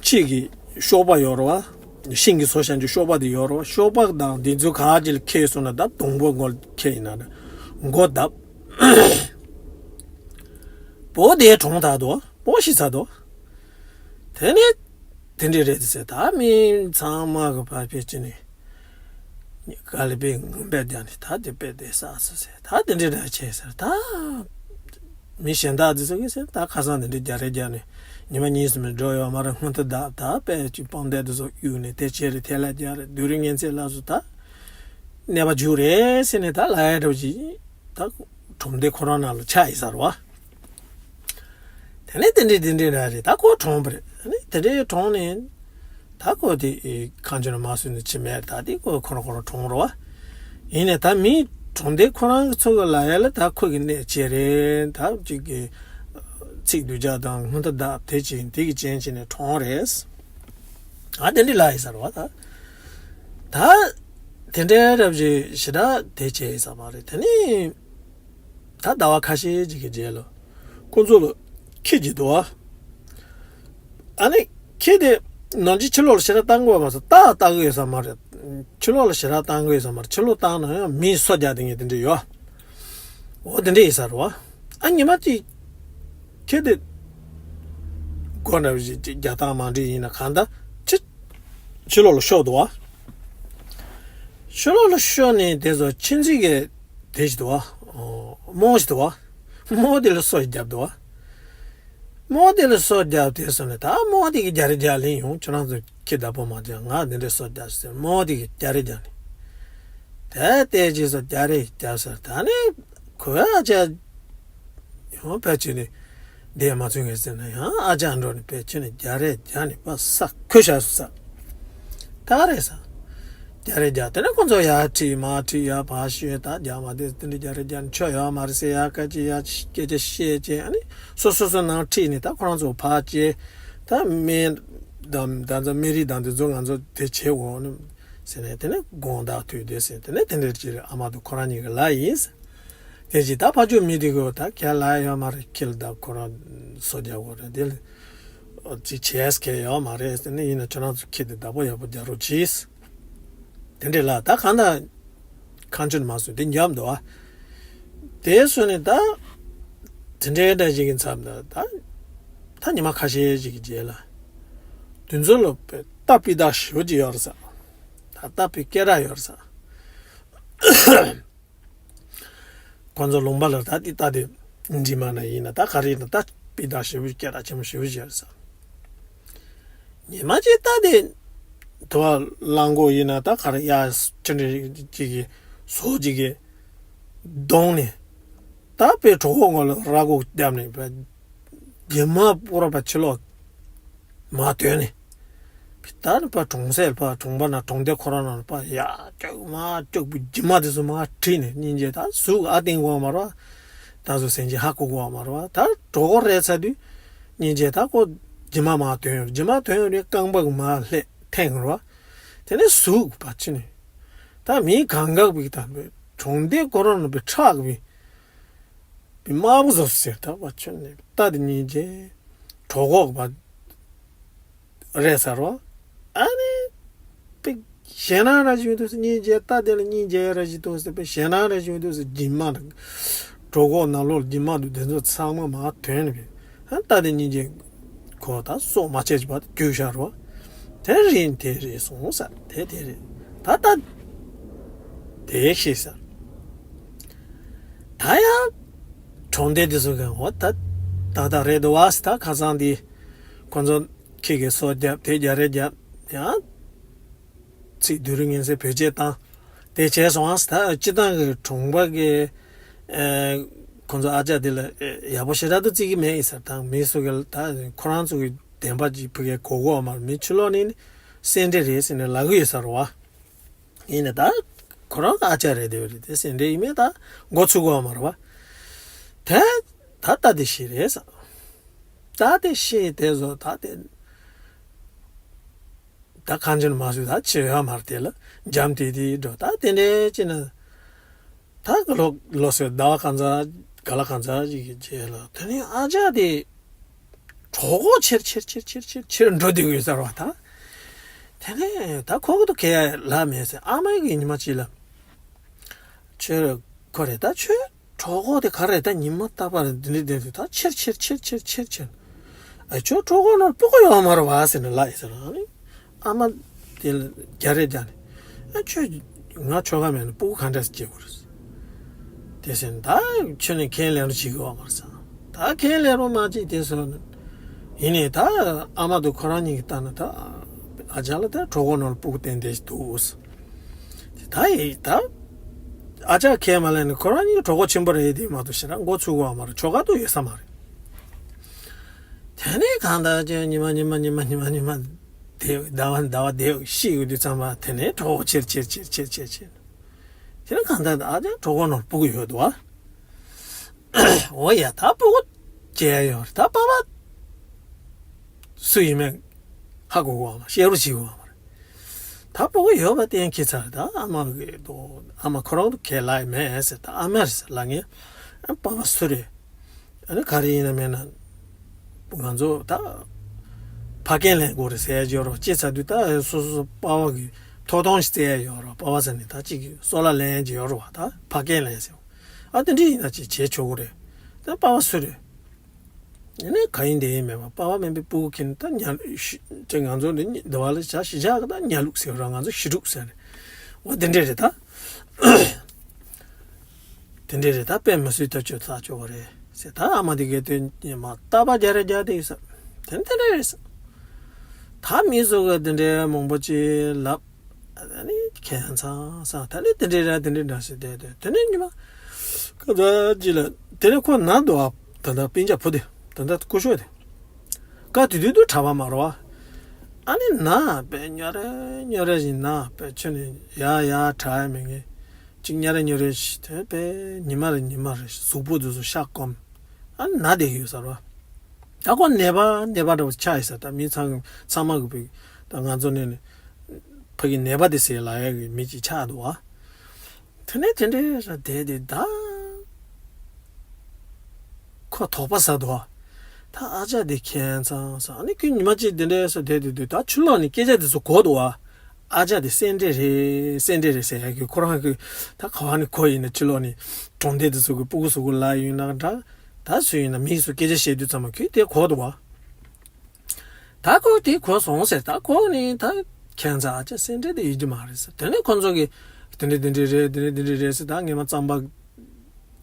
ཕྱིས་ཀྱི་གཤོག་པ་ཡོད་རེད་བ། ཤིང་གི་སོ་ཤན་གྱི་གཤོག་པ་དེ་ཡོད་རེད་བ། གཤོག་པ་དང་དེ་ཚོ་ག་ཅིག་ལ་ཁེལ་སོང་ན་ད་དུང་པོ་མགོ་ཁེལ་ཡིན་ན་མགོ་བརྡབ། བུ་དེ་གྲོངས་ཚར་འདུག་བུ་ཤི་ཚར་འདུག་དེ་ནས་དེ་འདྲས་རེད་ཟེར། ད་མི་ཚང་མ་གི་ཕར་ཕེབས་ཀྱི་ནས་ག་ལེ་པའི་ངུ་འབོད་རྒྱག་ནས་ད་དེ་དཔེ་བསྡད་ས་ཟེར་ཟེར། ད་དེ་འདྲས་རེད་བྱས་ཟེར། ད་མི་གཞན་དག་དེ་ཚོ་གིས་ཟེར། ད་ཁ་སང་དེ་འདྲས་རྒྱག་རེས་རྒྱག་ནས་ཉི་མ་གཉིས་གསུམ་འགྲོ་ཡོད་མ་རེད། སྔོན་དུ་བདག་ད་དཔེ་ཅིག་དཔང་བསྡད་དེ་ཚོ་གཡུག་ནས་དེ་བྱས་རེད། དེ་ལ་རྒྱག་རེད། སྡུག་རུས་ངན་ཚད་ལ་སོ་ད་གནས་པ་འཇུག་རེད་ཟེར་ནས་ད་ལ་ཡ་འགྲོ་ཅིག་ད་གྲོང་སྡེ་ཁོ་རང་ནང་ལ་ཆགས་ཡིན་ས་རེད་བ། དེ་ནས་དེ་འདྲས་དེ་འདྲས་ར་རེད། ད་ཁོ་གྲོངས་པ་རེད། དེ་ནས་དེ་འདྲས་གྲོངས་ནས་ད་ཁོ་དེ་ཁང་ཆུང་ནས་མར་སོན་ནས་ཕྱི་མར་ད་དེ་ཁོ་ཁོ་རང་ཁོ་རང་གྲོངས་རེད་བ། ཡིན་ནས་ད་མི་གྲོང་སྡེ་ཁོ་རང་གི་ཚོ་གི་ལ་ཡ་ལ་ད་ཁོ་གི་གནས་བྱས་རེད། ད་ཅིག་གི་ཚིག་སྡུག་ཅག་དང་སྔོན་དུ་བདག་དེ་ཅིག་དེ་གི་རྐྱེན་བྱས་ནས་གྲོངས་རེད། ཨ་དེ་འདྲས་ལ་ཡིན་ས་རེད་བ། ད་ད་དེ་འདྲས་རབ་ཅིག་ཞེ་དྲག་དེ་བྱས་ཡིན་ས་མ་རེད། དེ་ནས། ད་ཟླ་བ་ཁ་ཤས་ཅིག་གི་རྗེས་ལ་ཁོ་ཚོ་ལ་ཁྱི་ཅིག་འདུག་ཨ། ཨ་ནི་ཁྱི་དེ་ནང་ཆེན་ཕྱི་ལོགས་ལ་ཞེ་དྲག་བཏང་དགོས་མ་སོང་། ལྟ་ལྟ་གི་ཡོད་ས་མ་རེད། ཕྱི་ལོགས་ལ་ཞེ་དྲག་བཏང་གི་ཡོད་ས་མ་རེད། ཕྱི་ལོགས་བཏང་ན་ཡང་མིས་སོ་རྒྱག་དེ་ངས་དེ་འདྲ་ཡོད། འོ་དེ་འདྲ་ཡིན་ས་རེད་བ། ཨ་ཉི་མ་གཅིག་ཁྱི་དེ་སྒོ་འདྲ་བ་ཞིག་རྒྱག་སྟངས་མ་འགྲིག་ཡིན་ན་གང་ལྟར་ཕྱི་ཕྱི་ལོགས་ལ་ཤོར་འདུག་བ། ཕྱི་ལོགས་ལ་ཤོར་ནས་དེ་ཚོ་ཁྱི་འཛིན་གི་དེ་ཞིག་འདུག་བ། རྨོ་ཞིག་འདུག་བ། རྨོ་དེ་ལ་སོ་ཞིག་བརྒྱབ་འདུག་བ། རྨོ་དེ་ལ་སོ་བརྒྱབ་དེ་སོང་ནས་ད་རྨོ་དེ་གི་རྒྱ་རེ་རྒྱག་ལེན་ཡོང་། ཁྱོད་རང་ཚོ་ཁྱི་བདག་པོ་མ་བྱས་ང་འདི་འདྲའི་སོ་བརྒྱབ་ཟེར། རྨོ་དེ་གི་རྒྱ་རེ་རྒྱག་ནས་དེ་ལྟས་ཀྱིས་སོ་རྒྱ་རེ་བརྒྱབ་ཟེར། ད་ནི་ཁོའི་ཨ་ཅག་ཡང་ཕལ་ཆེར་ནི་བསྡད་མ་ཚུགས་ངེས་ཟེར་ན་ཡང་ཨ་ཅག་འགྲོ་ནས་ཕལ་ཆེར་ནི་རྒྱ་རེ་རྒྱག་ནས་པ་ས་ཁོལ་བཞག་སོང་ས། ད་རེད་ས། རྒྱ་རེ་རྒྱག་དེ་ནས་ཁོ་ཚོ་ཡར་ཁྲིད་མར་ཁྲིད་ཡར་ཕར་ཤོད་ད་རྒྱག་མ་དེ་དེ་འདྲ་རྒྱ་རེ་རྒྱག་ནས་ཆོ་ཡོད་མ་རེད་ཟེར། ཡར་སྐད་ཆ་ཡར་སྐད་ཆ་བཤད་ཅེས་ཨ་ནི་སོ་སོ་སོ་ནང་ཁྲིད་ནས་ད་ཁོ་རང་ཚོ་ཕར་བཅད་ད་སྨན་དང་ད་ཚོ་སྨན་རིགས་དང་དེ་ཚོ་ང་ཚོ་དེ་བྱེད་འོང་ནི་ཟེར་ནས་དེ་ནས་དགོང་དག་དུས་དེ་ཟེར་དེ་ནས་དེ་འདྲ་ཅིག་རེད། ཨ་མ་དང་ཁོ་རང་གཉིས་ཀྱི་ལ་ཡིན་ཟེར། དེ་ཅིག་ད་ཕ་ཆོས་མི་དེ་གོ་ད་ཁྱེད་ལ་ཡོད་མ་རེད། ཁྱེད་ལ་ད་ཁོ་རང་སོ་རྒྱག་གོ་རེད། དེ་ལ་ཅིག་བྱས་ཁྱེད་ཡོད་མ་རེད་ཟེར་ནས་ཡིན་ན་ཁྱོད་རང་ཚོ་ཁྱེད་དེ་བདག་པོ་ཡག་པོ་རྒྱག་རོགས་གྱིས། དེ་འདྲས་ལ་ད་གང་ལྟར་ཁང་ཆུང་མ་སོང་དེ་འཇམ་འདུག་ཨ། དེ་སོང་ནས་ད་དེ་འདྲའི་འདྲ་ཞིག་གི་མཚམས་ད་ད་ད་ཉི་མ་ཁ་ཤས་ཤིག་གི་རྗེས་ལ་དེ་ཚོ་ལ་རྟ་པི་ཏ་ཞེ་པོ་ཅིག་ཡོད་རེད་ས། ད་རྟ་པི་སྐད་གྲགས་ཡོད་རེད་ས། ཁོ་ཚོ་ལུང་པ་ལ་ད་དེ་རྟ་དེ་འདྲི་མ་ན་ཡིན་ན་ད་ག་རེ་ཡིན་ན་ད་པི་ཏ་ཞེ་པོ་སྐད་གྲགས་ཆེན་པོ་ཞེ་པོ་ཅིག་ཡོད་རེད་ས། ཉི་མ་གཅིག་ད་དེ་དུ་བ་གླང་གོག་ཡིན་ན་ད་ག་རེ་ཡ་ཁྱི་འདྲ་ཅིག་གིས་ཟོག་ཅིག་གིས་བརྡུངས་ནས་ད་དཔེ་གྲོད་ཁོག་ངོ་ལ་ར་གོག་བརྒྱབ་ནས་བས་རྒྱུ་མ་པོ་ར་པ་ཕྱི་ལོགས་མར་ཐོན་ནས་བས་ད་ནི་པ་གྲོང་གསེབ་པ་གྲོང་པ་ན་གྲོང་སྡེ་ཁོ་རང་ནང་ལ་པ་ཡ་སྐྱག་མ་སྐྱག་པའི་རྒྱུ་མ་དེ་ཚོ་མར་ཁྲིད་ནས་སྙིང་རྗེ་ད་ཟུག་ཨ་ཏིང་གོ་མ་ར་བ་ད་ཚོ་སེང་ཆེན་ཧ་གོ་གོ་མ་ར་བ་ད་གྲོད་ཁོག་རལ་ཚར་དུས་སྙིང་རྗེ་ད་ཁོ་རྒྱུ་མ་མར་ཐོན་ཡོང་རྒྱུ་མ་ཐོན་ཡོང་དུས་རྐང་པ་གི་མར་ལྷས་ཐེངས་ར་བ། དེ་ནས་ཟུག་པ་ཕྱི་ནས་ད་མིའི་གང་གག་པའི་ད་བས་གྲོང་སྡེ་ཁོ་རང་ནང་བས་ཁྲག་བས་བས་དམར་པོ་བཟོ་ཟེར་ད་བ་ཁྱོད་ནས་ད་དེ་སྙིང་རྗེ་གྲོད་ཁོག་པ་རེད་ཟེར་བ། ཨ་ནི་པི་ཞེད་སྣང་ར་ཞིག་འདུག་ཟེར་སྙིང་རྗེ་ད་དེ་ལ་སྙིང་རྗེ་ར་ཞིག་འདུག་ཟེར་པི་ཞེད་སྣང་ར་ཞིག་འདུག་ཟེར་རྒྱུ་མ་གྲོད་ཁོག་ནང་ལོགས་རྒྱུ་མ་འདུག་དེ་ཚོ་ཚང་མ་མར་ཐོན་ནས་བས་ཨ་ད་དེ་སྙིང་རྗེ་ ཁོ་ད་སྲོག་མ་ཆད་ཅིག་བར་དུ་རྒྱུགས་བཞག་རོ། དེ་རིང་དེ་རེད་སོང་ས་དེ་དེ་རེད། ད་ད་དེ་ཤེས་ས། ད་ཡང་གྲོང་སྡེ་དེ་ཚོ་གི་འོ་ད་ད་ད་རེད་དོ་བ་ས། ད་ཁ་སང་དེ་ཁོ་ཚོ་ཁྱེད་ཀྱི་སྲོག་བརྒྱབ་དེ་རྒྱ་རེ་བརྒྱབ་ཡང་། ཚིག་སྡུག་རུས་ངན་སེ་བེད་སྤྱད་བཏང་། དེ་བྱས་སོང་ཨ་ད་སྤྱི་བཏང་གི་གྲོང་པ་གི་ཨེ་ཁོང་ཚོ་ཨ་ཅག་དེ་ལ་ཨེ་ཡག་པོ་ཞེ་དྲག་ཏུ་བརྩི་གི་མེད་ཡིན་ས། ད་མི་སུ་གི་ད་ཁོ་རང་ཚོ་གི་བདེན་པ་ཅིག་ཕ་གིར་གོ་གོ་བ་མ་རེད། མི་ཕྱི་ལོགས་ནས་ནི་སེ་འབྲས་རེད་ཟེར་ནས་ལབ་གི་ཡོད་ས་རེད་བ། ཡིན་ནའི་ད་ཁོ་རང་ཨ་ཅག་རེད་དེ་རེད། དེ་སེ་འབྲས་ཡིན་མིན་ད་མགོ་ཚོས་གོ་བ་མ་རེད་བ། དེ་ད་ད་དེ་ཤི་རེད་ས། ད་དེ་ཤི་དེ་བཟོ་ད་དེ། ད་གང་ཅི་ན་མ་སུ་ད་ཆེ་ཡོད་མར་དེ་ལ་འཇམ་དེ་དེ་འགྲོ། ད་དེ་འདྲའི་ཅི་ན་ད་ག་ལོ་ལོ་སོ་ཟླ་བ་གང་ཚ་ག་ལ་གང་ཚ་ཅིག་གི་རྗེས་ལ་དེ་ནས་ཨ་ཅག་དེ་གྲོད་ཁོག་ཆེར་ཆེར་ཆེར་ཆེར་ཆེར་ཆེར་འགྲོ་བསྡད་ཡོད་ས་རེད་བ། ད་དེ་ནས་ད་ཁོ་གི་དུ་གས་ལ་མེད་ཟེར། ཨ་མ་གི་ཉི་མ་གཅིག་ལ་ཁྱོད་ཁོ་རེད་ད་ཁྱོད། གྲོད་ཁོག་དེ་ག་རེད་ད། ཉི་མ་རྟག་པར་འདི་འདྲ་འདི་འདྲ་ད་ཆེར་ཆེར་ཆེར་ཆེར་ཆེར་ཆེར། ཨ་ཁྱོད་གྲོད་ཁོག་ནང་སྤུ་གུ་ཡོད་མ་རེད་བ་ཟེར་ནས་ལབ་ཡིན་ཟེར་ན། ཨ་མ་དེ་ལ་རྒྱ་རེད་རྒྱ་ནས། ཨ་ཁྱོད་ང་ཁྱོ་ག་མེད་ན་སྤུ་གུ་ག་འདྲ་སེ་སྐྱེ་དགོས་རེད། དེ་ཟེར་ན་ད་ཁྱོད་ནས་ཁས་ལེན་རོགས་བྱེད་གི་ཡོད་མ་རེད་ཟེར། ད་ཁས་ལེན་རོགས་མ་བྱེད་དེ་ཟེར་ན། ཡིན་ནའི་ད་ཨ་མ་དང་ཁོ་རང་གཉིས་ཀྱིས་ལྟ་ན་ད་ཨ་ཅག་ལ་ད་གྲོད་ཁོག་ནང་ལ་སྤུ་གུ་ཏན་ཏན་ཞིག་འདུག་ཟེར། དེ་ད་ཡིན་ད། ཨ་ཅག་ཁས་མ་ལེན་ནས་ཁོ་རང་གཉིས་གྲོད་ཁོག་ཆེན་པོ་རེད་དེ་མ་གཏོགས་ཞེ་དྲག་མགོ་ཚོས་གོ་བ་མ་རེད། ཁྱོ་ག་ཏུ་ཡོད་ས་མ་རེད། དེ་ནས་གང་ལྟར་ཀྱང་ཉི་མ་ཉི་མ་ཉི་མ་ཉི་མ་ཉི་མ་དེ་ཟླ་བ་ཟླ་བ་དེ་ཤི་ཡོད་དུས་ཙམ་པ་དེ་ནས་གྲོད་ཁོག་ཆེར་ཆེར་ཆེར་ཆེར་ཆེར་ཆེར། དེ་ནས་གང་ལྟར་ཨ་ཅག་གྲོད་ཁོག་ནང་སྤུ་གུ་ཡོད་འདུག་བ། འོ་ཡ་ད་སྤུ་གུ་སྐྱེ་ཡ་ཡོད་རེད། ད་པ་པ་སུ་ཡིན་མིན་ཧ་གོ་གོ་བ་མ་བཤད་རོགས་བྱེད་གོ་བ་མ་རེད། ད་སྤུ་གུ་ཡོད་པ་གཏན་འཁེལ་ཚར། ད་ཨ་མ་གི་དོ་ཨ་མ་ཁོ་རང་གི་ལ་ཡི་མེད་ཟེར། ད་ཨ་མ་རེད་ཟེར་ལ་ངས་ཨ་པ་པ་སུ་རེད། ཨ་ནི་ག་རེ་ཡིན་ན་མེད་ན་ང་ཚོ་ད་ཕ་སྐད་ལེན་དགོས་རེད་ཟེར་ཡ་ཡོད་རོགས་ཅེས་ཚ་དུས་ད་སོ་སོ་སོ་པ་པ་གི་ཐོབ་ཐང་ཞིག་བཙལ་ཡ་ཡོད་རོགས། པ་པ་ཟེར་ནས་ད་ཅིག་གི་སོ་ལ་ལེན་ཡ་ཅིག་ཡོད་རོགས་བ། ད་ཕ་སྐད་ལེན་ཟེར། ཨ་དེ་འདྲ་ཡིན་ན་ཅིག་བྱེད་ཆོག་གི་རེད། ད་པ་པ་སུ་རེད། ཡིན་ནའི་ག་ཡིན་དེ་ཡིན་མེད་པ་པ་པ་མིན་པའི་སྤུ་གུ་ཁྱེར་ནས་ད་ཉལ་ཤི་དེ་ང་ཚོ་འདི་གཉིས་འདི་བ་ལ་བྱ་ཤི་བྱ་གི་ད་ཉལ་ལུགས་ཟེར་ར། ང་ཚོ་ཤི་ཕྲུག་ཟེར་ནས་འོ་དེ་འདྲས་རེད་ད། དེ་འདྲས་རེད་ད། དཔེ་མི་སྲིད་ཐག་ཆོད་ཐག་ཆོད་པ་རེད་ཟེར། ད་ཨ་མ་དེ་གས་དེ་ཉི་མ་རྟག་པ་རྒྱ་རེ་རྒྱ་དེ་ཡིན་ས་དེ་འདྲས་རེད་ཟེར། ད་མི་ཚོ་གི་དེ་འདྲས་མང་པོ་ཅིག་ལབ། ཨ་ནི་ཁྱད་མཚར་ས་ད་ནི་དེ་འདྲའི་ར་དེ་འདྲའི་འདྲ་ཞིག་བསྡད་དེ་དེ་ནས་ཉི་མ་ཀ་ཙ་ཅི་ལ་དེ་ནས་ཁོ་ན་འདུག་ཨ། ད་ལྟ་སྤུན་ཀྱག་བུ་དེ་ད་ལྟ་སྐུ་ཞབས་དེ་ཀ་དེ་དུས་དུས་གྲྭ་པ་མ་རོ་ཨ། ཨ་ནི་ན་པའི་ཉོ་རེ་ཉོ་རེ་བཞིན་ན་པའི་ཆུ་ནི་ཡ་ཡ་གྲྭ་ཡ་མི་ངེ་ཅིག་ཉ་རེ་ཉོ་རེ་ཞིག་དེ་པའི་ཉི་མ་རེ་ཉི་མ་རེ་གཟུགས་པོ་དེ་ཚོ་ཤ་སྐོམ། ཨ་ན་བསྡད་ཡོད་ས་རོ། ད་ཁོ་ནད་པ་ནད་པ་འདྲ་བོ་ཆགས་ཡོད་ས། ད་མི་ཚང་ཚང་མ་གི་བུ་ད་ང་ཚོ་ནས་ནི་ཕ་གི་ནད་པ་དེ་ཟེར་ལ་ཡ་གི་མི་ཅིག་ཆགས་འདུག་བ། དེ་ནས་དེ་འདྲའི་ར་བསྡད་དེ་ད་ཁོ་དོགས་པ་ཟ་འདུག་བ། ད་ཨ་ཅག་དེ་ཁྱད་མཚར་ས། ཨ་ནི་ཁོས་ཉི་མ་གཅིག་དེ་འདྲའི་ས་བསྡད་དེ་དུས་ད་ཕྱི་ལོགས་ནས་སྐད་ཆ་དེ་ཚོ་གོ་འདུག་བ། ཨ་ཅག་དེ་སེ་འབྲས་རེད་སེ་འབྲས་རེད་ཟེར་ཡ་གི་ཁོ་རང་གི་ད་ག་བ་ནས་གོ་ཡིན་ན་ཕྱི་ལོགས་ནས་གྲོང་སྡེ་དེ་ཚོ་གི་སྤུ་གུ་སུ་གུ་ལ་ཡིན་ན་འདྲ། ད་སུ་ཡིན་ན་མི་སུ་སྐད་ཆ་བཤད་དུས་ཙམ་པ་ཁོས་དེ་གོ་འདུག་བ། ད་ཁོས་དེ་གོ་སོང་ཟེར། ད་ཁོ་ནི་ད་ཁྱད་མཚར་ཨ་ཅག་སེ་འབྲས་དེ་ཡིན་གྱི་མ་རེད་ཟེར། དེ་ནས་ཁོ་ཚོ་གི་དེ་འདྲས་དེ་འདྲས་རེད་དེ་འདྲས་དེ་འདྲས་རེད་ཟེར། ད་ངས་མ་རྩམ་པ་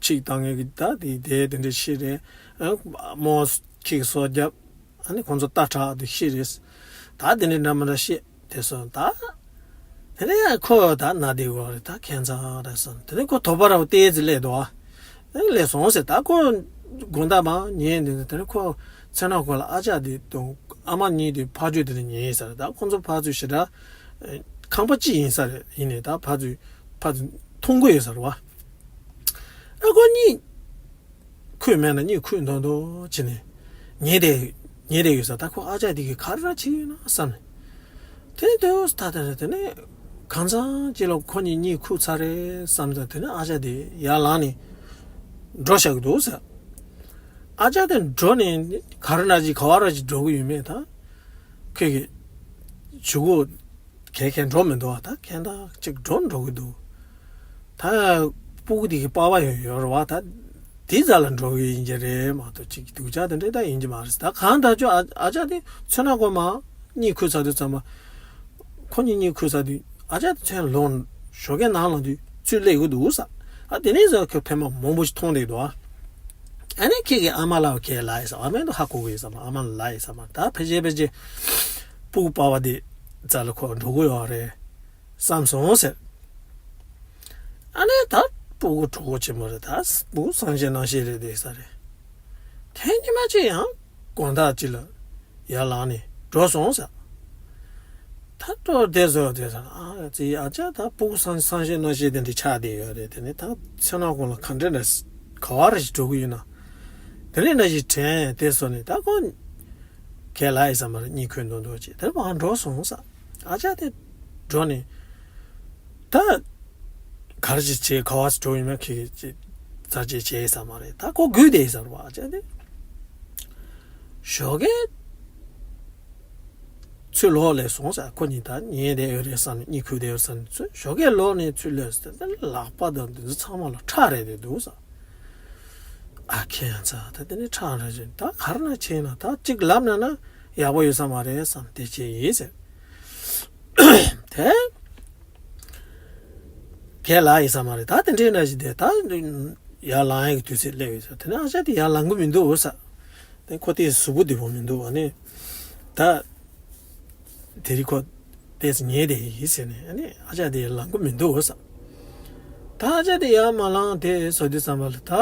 ཅིག་བཏང་ངས་གི་ད་དེ་དེ་དེ་འདྲས་ཤི་རེད། ཨ་མོ་ཁྱི་གི་སོ་རྒྱབ། ཨ་ནི་ཁོང་ཚོ་རྟ་དྲག་དེ་ཤི་རེད། ད་དེ་འདྲས་འདྲ་མི་འདྲ་ཤི་དེ་སོང་ད། དེ་ནས་ཡང་ཁོ་ད་ན་བསྡད་ཡོད་རེད། ད་ཁྱད་མཚར་རེད་སོང་། དེ་ནས་ཁོ་དོགས་པ་ར་བ་ཏོག་ཙམ་སླེབས་འདུག་ཨ། དེ་ནས་སླེབས་སོང་ཟེར། ད་ཁོ་དགོང་དག་མ་ཉལ་འདུག་དེ་ནས་ཁོ་མཚན་ནག་གུང་ལ་ཨ་ཅག་དེ་དང་ཨ་མ་གཉིས་དེ་ཕར་ཕྱོགས་དེ་ནས་ཉལ་ཡིན་ས་རེད། ད་ཁོང་ཚོ་ཕར་ཚུར་ཞེ་དྲག་ཁང་པ་གཅིག་ཡིན་ས་རེད། ཡིན་ནས་ད་ཕར་ཚུར་ཕར་ཚུར་མཐོང་གི་ཡོད་ས་རེད་བ། ཨ་ཁོ་གཉིས། ཁོས་མེད་ན་གཉིད་ཁུག་མདོག་མདོག་བྱས་ནས་ཉལ་བསྡད་ཉལ་བསྡད་ཡོད་ས། ད་ཁོ་ཨ་ཅག་དེ་གིས་ག་རེ་བྱེད་ཀྱི་ཡོད་ན་བསམ་ནས། དེ་ནས་དེ་འོ་ད་ད་དེ་ནས་གང་ཚང་ཅི་ལོ་ཁོ་གཉིས་གཉིད་ཁུག་ཚར་རེད་བསམ་ཙང་དེ་ནས་ཨ་ཅག་དེ་ཡར་ལངས་ནས་འགྲོ་བཞག་གི་འདུག་ཟེར། ཨ་ཅག་དེ་འགྲོ་ནས་ག་རེ་ན་ཅིག་ག་བ་ར་ཅིག་འགྲོ་གི་ཡོད་མེད་ད་ཁོས་གི་ཇུ་གུ། གས་གས་འགྲོ་མི་འདུག་བ། ད་ཁྱེད་ད་ཅིག་འགྲོ་འགྲོ་གི་འདུག་ད་སྤུ་གུ་དེ་གི་པ་ཕ་ཡོད་ཡོད་རེད་བ། ད་ དེའི་རྩ་ལ་འགྲོ་གི་ཡིན་གྱི་རེད་མ་གཏོགས་ཅིག་སྡུག་ཅག་དེ་འདྲ་ད་ཡིན་གྱི་མ་རེད། ད་གང་ལྟར་ཅོ་ཨ་ཨ་ཅག་དེ་ཚོན་སྣ་གོ་མ་གཉིད་ཁུག་ཚར་དུས་ཙམ་པ། ཁོ་གཉིས་གཉིད་ཁུག་ཚར་དུས་ཨ་ཅག་དེ་ཚོན་ལོང་ཞོགས་ཀའི་ནང་ལ་དུས་ཚུར་སླེབས་ཡོད་འདུག་ས། ཨ་དེ་ནས་ཟེར་ཁོས་ཕན་པ་མང་པོ་ཞིག་མཐོང་བསྡད་འདུག་ཨ་ནི་ཁྱེད་ཀྱི་ཨ་མ་ལ་ཁས་ལ་ཡིན་ས་ཨ་མ་དུ་ཧ་གོ་གི་ཡིན་ས་མ་ཨ་མ་ལ་ཡིན་ས་མ་ད་ཕལ་ཆེར་ཕལ་ཆེར་སྤུ་གུ་པ་བ་དེ་རྩ་ལ་ཁོ་འགྲོ་གི་ཡོད་རེད། བསམ་སོང་ཟེར། ཨ་ནི་ད་སྤུ་གུ་གྲོགས་པོ་ཆེན་པོ་རེད། ད་སྤུ་གུ་སངས་རྒྱས་རྣམ་ཤེས་རེད་བསྡད་ས་རེད། དེ་ཉི་མ་གཅིག་ཡང་དགོང་དག་གཅིག་ལ་ཡར་ལངས་ནས་འགྲོ་སོང་ཟེར། ད་འགྲོ་བསྡད་སོང་བསྡད་སོང་ཨ་ཙི་ཨ་ཅག་ད་སྤུ་གུ་སངས་སངས་རྒྱས་རྣམ་ཤེས་དེ་འདྲ་ཆགས་བསྡད་ཡོད་རེད། དེ་ནི་ད་ཚེ་ནང་གོང་ལ་ག་འདྲ་འདྲ་ག་བ་རེ་ཞིག་འགྲོ་གི་ཡོད་ན། དེ་ནི་འདྲ་ཞིག་དྲན་བསྡད་སོང་ནས་ད་ཁོ་ཁས་ལ་ཡིན་ས་མ་རེད། གཉིད་ཁུག་མདོག་མདོག་བྱས་དེ་ལ་འགྲོ་སོང་ས། ཨ་ཅག་དེ་འགྲོ་ནས་ད་གར་ཅིག་བྱས་ག་བ་སི་འགྲོ་ཡིན་མ་ཁི་ཁི་ཅིག་ཚར་ཅིག་བྱས་ས་མ་རེད། ད་ཁོ་སྒུག་བསྡད་ས་རེད་བ། ཨ་ཅག་དེ་ཞོགས་ཀས་ཚུར་ལོག་སླེབས་སོང་ས། ཁོ་གཉིས་ད་ཉལ་བསྡད་ཡོད་རེད་བསམ་ནས་གཉིད་ཁུག་བསྡད་ཡོད་བསམ་ནས་ཚུར་ཞོགས་ཀས་ལོག་ནས་ཚུར་སླེབས་ས་དེ་ལག་པ་དང་འདི་ཚོ་ཚང་མ་ལ་ཁྲག་རེད་བསྡད་འདུག་ས། ཨ་ཁྱེད་ཡང་ཚ་ད་དེ་ནས་ཁྲག་ར་བཞིན་ད་གར་ན་ཆེ་ན་ད་གཅིག་ལབ་ན་ན་ཡག་པོ་ཡོད་ས་མ་རེད་བསམ་དེ་ཆེ་ཡིན་ཟེར། དེ་ཁས་ལ་ཡིན་ས་མ་རེད། ད་དེ་འདྲའི་ན་ཞིག་དེ་ད་ཡར་ལངས་ཡག་གི་དུས་ཚོད་སླེབས་ཡོད་ས། དེ་ནས་ཨ་ཅག་དེ་ཡར་ལངས་གི་མི་འདུག་འོ་ས། དེ་ཁོ་དེ་གཟུགས་པོ་བདེ་པོ་མི་འདུག་ཨ་ནི་ད། དེ་རིང་ཁོ་ཏོག་ཙམ་ཉལ་བསྡད་ཡིན་ཟེར་ནས་ཨ་ནི་ཨ་ཅག་དེ་ལངས་གི་མི་འདུག་ཟེར། ད་ཨ་ཅག་དེ་ཡར་མ་ལངས་དེ་བཟོ་དུས་ཙམ་པ་ལ་ད་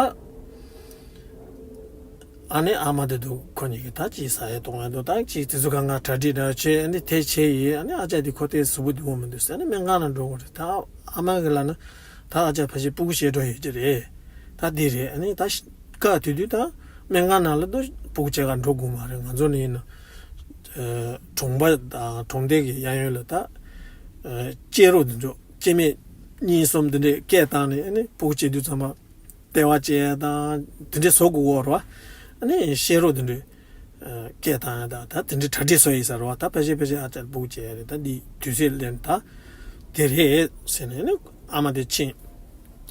ཨ་ནི་ཨ་མ་དེ་འདུག་ཁོ་གཉིས་ཀྱིས་ད་ཅིག་ཟ་ཡས་གཏོང་ཡས་འདུག་ད་ཅིག་དེ་ཚོ་གང་ག་གྲ་སྒྲིག་འདྲ་བྱས་ཨ་ནི་དེ་བྱས་ཡིན། ཨ་ནི་ཨ་ཅག་དེ་ཁོ་ཏོག་ཙམ་གཟུགས་པོ་བདེ་པོ་མི་འདུག་ཟེར་ཨ་ནི་སྨན་ཁང་ལ་འགྲོ་དགོས་རེད། ད་ཨ་མ་གིས་ལབ་ན་ད་ཨ་ཅག་ཕལ་ཆེར་སྤུ་གུ་བཤལ་འགྲོ་ཡོད་ཀྱི་རེད། ད་འདི་རེད། ཨ་ནི་ད་སྐབས་དེ་དུས་ད་སྨན་ཁང་ནང་ལ་ད་སྤུ་གུ་བྱེད་གར་འགྲོ་དགོས་མ་རེད། ང་ཚོ་ནི་ཡིན་ན། གྲོང་པ་དང་གྲོང་སྡེ་གི་གཡས་གཡོན་ལ་ད་ཨ་གཅེས་རོགས་དེ་ཚོ་སྐྱེ་དམན་གཉིས་གསུམ་དེ་འདྲས་སྐད་བཏང་ནས་ཨ་ནི་སྤུ་གུ་བྱེད་དུས་ཙམ་པ་ལྟེ་བ་བཅད་དང་དེ་འདྲས་བཟོ་དགོས་ཀྱི་ཡོད་རེད་བ། ཨ་ནི་གཤེ་རོགས་དེ་འདྲས་སྐད་བཏང་ཡ་དང་ད་དེ་འདྲས་གྲ་སྒྲིག་བཟོ་ཡིན་ས་རེད་བ། ད་ཕལ་ཆེར་ཕལ་ཆེར་ཨ་ཅག་སྤུ་གུ་བྱེད་ཡ་རེད། ད་འདི་དུས་ཚོད་ལེན་ད་དེ་རེད་ཟེར་ནས་ཨ་ནི་ཨ་མ་དེ་ཕྱིན།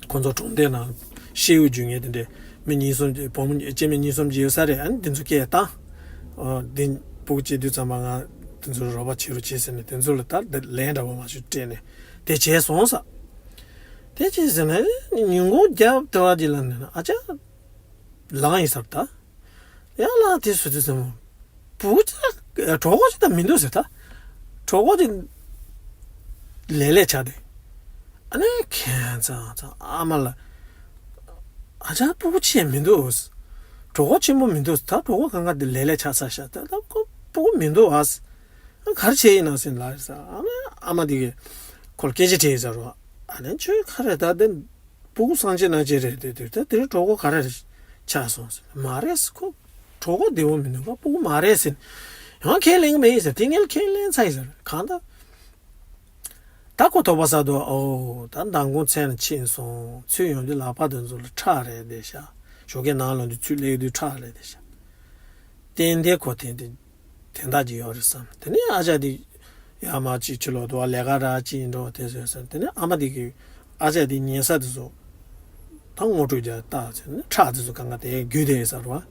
ཁོང་ཚོ་གྲོང་སྡེ་ནང་ཤེས་ཡོན་སྦྱོང་མཁན་དེ་འདྲས་མི་གཉིས་གསུམ་གྱི་བུ་མོ་སྐྱེ་དམན་གཉིས་གསུམ་གྱི་ཡོད་ས་རེད། ཨ་ནི་དེ་ཚོ་སྐད་བཏང་། ཨོ་དེ་སྤུ་གུ་སྐྱེ་དུས་ཙམ་པ་ང་དེ་ཚོ་རོགས་པ་བྱེད་རོགས་བྱེད་ཟེར་ནས་དེ་ཚོ་ལ་ད་ལན་འདྲ་པོ་མ་ཞིག་སྤྲད་ནས་དེ་བྱས་སོང་ས། དེ་བྱས་ཟེར་ནས་ཉིན་གུང་རྒྱབ་དེ་བ་དེ་ལ་ནས་ཨ་ཅག་ལངས་ཡིན་ས་རེད་ད། ཡང་ལ་དེ་སུ་དེ་སེམས། བུ་ཅག་གྲོགས་པོ་ཅིག་དང་མི་འདུག་ཟེར་ད། གྲོགས་པོ་ཅིག་ལས་ལས་ཆགས་ཏེ། ཨ་ནི་ཁྱེད་ཚང་ཚང་ཨ་མ་ལ། ཨ་ཅག་སྤུ་གུ་ཆེ་མི་འདུག་གྲོགས་པོ་ཆེན་པོ་མི་འདུག་ད་གྲོགས་པོ་གང་ག་དེ་ལས་ལས་ཆགས་ཚར་ཤག་ད་ད་ཁོ་སྤུ་གུ་མི་འདུག་ཨ། ག་རེ་བྱས་ཡིན་ནམ་ཟེར་ལ་ཟེར་ཨ་མ་ཨ་མ་དེ་གིས་ཁོ་ལ་སྐད་ཆ་དྲིས་ཡིན་ཟེར་བ། ཨ་ནི་ཁྱོད་ག་རེ་ད་དེ། སྤུ་གུ་སངས་རྒྱས་རྣམ་བསྒྱིངས་རེད་དེ་དུས་ད་དེ་རིང་གྲོགས་པོ་ག་རེ་ཆགས་སོང་ཟེར། མ་རེད་ཟེར། ཁོ་གྲོགས་པོ་བདེ་པོ་མི་འདུག་ག་སྤུ་གུ་མ་རེད་ཟེར། ཡང་ཁས་ལེན་གི་མེད་ཟེར། དེ་ངས་ཁས་ལེན་ཚར་ཡིན་ཟེར། གང་ལྟར་ད་ཁོ་དོགས་པ་ཟ་འདུག་ཨོ་ད་མདང་དགོང་མཚན་ལ་ཕྱིན་སོང་། ཚུར་ཡོང་དུས་ལག་པ་དེ་ཚོ་ལ་ཁྲག་རེད་བསྡད་ཤག་ཞོགས་ཀས་ནང་ལ་འདུག་ཚུར་སླེབས་དུས་ཁྲག་རེད་བསྡད་ཤག་ཏན་ཏན་ཁོ་དེ་དེ་དེ་འདྲ་ཅིག་ཡོད་རེད་བསམ། དེ་ནས་ཨ་ཅག་དེ་ཡར་མར་ཅིག་ཕྱི་ལོགས་དུ་བ་ལས་ཀ་ར་ཅིག་འགྲོ་དེ་བཟོས་ཟེར། དེ་ནས་ཨ་མ་དེ་གིས་ཨ་ཅག་དེ་ཉལ་ས་དེ་ཚོ་ད་ངོ་སྤྲོད་རྒྱག་བལྟས་ཟེར་ནས་ཁྲག་དེ་ཚོ་གང་ག་དེ་རྒྱུག་དེ་ཡིན་ས་རེད་བ།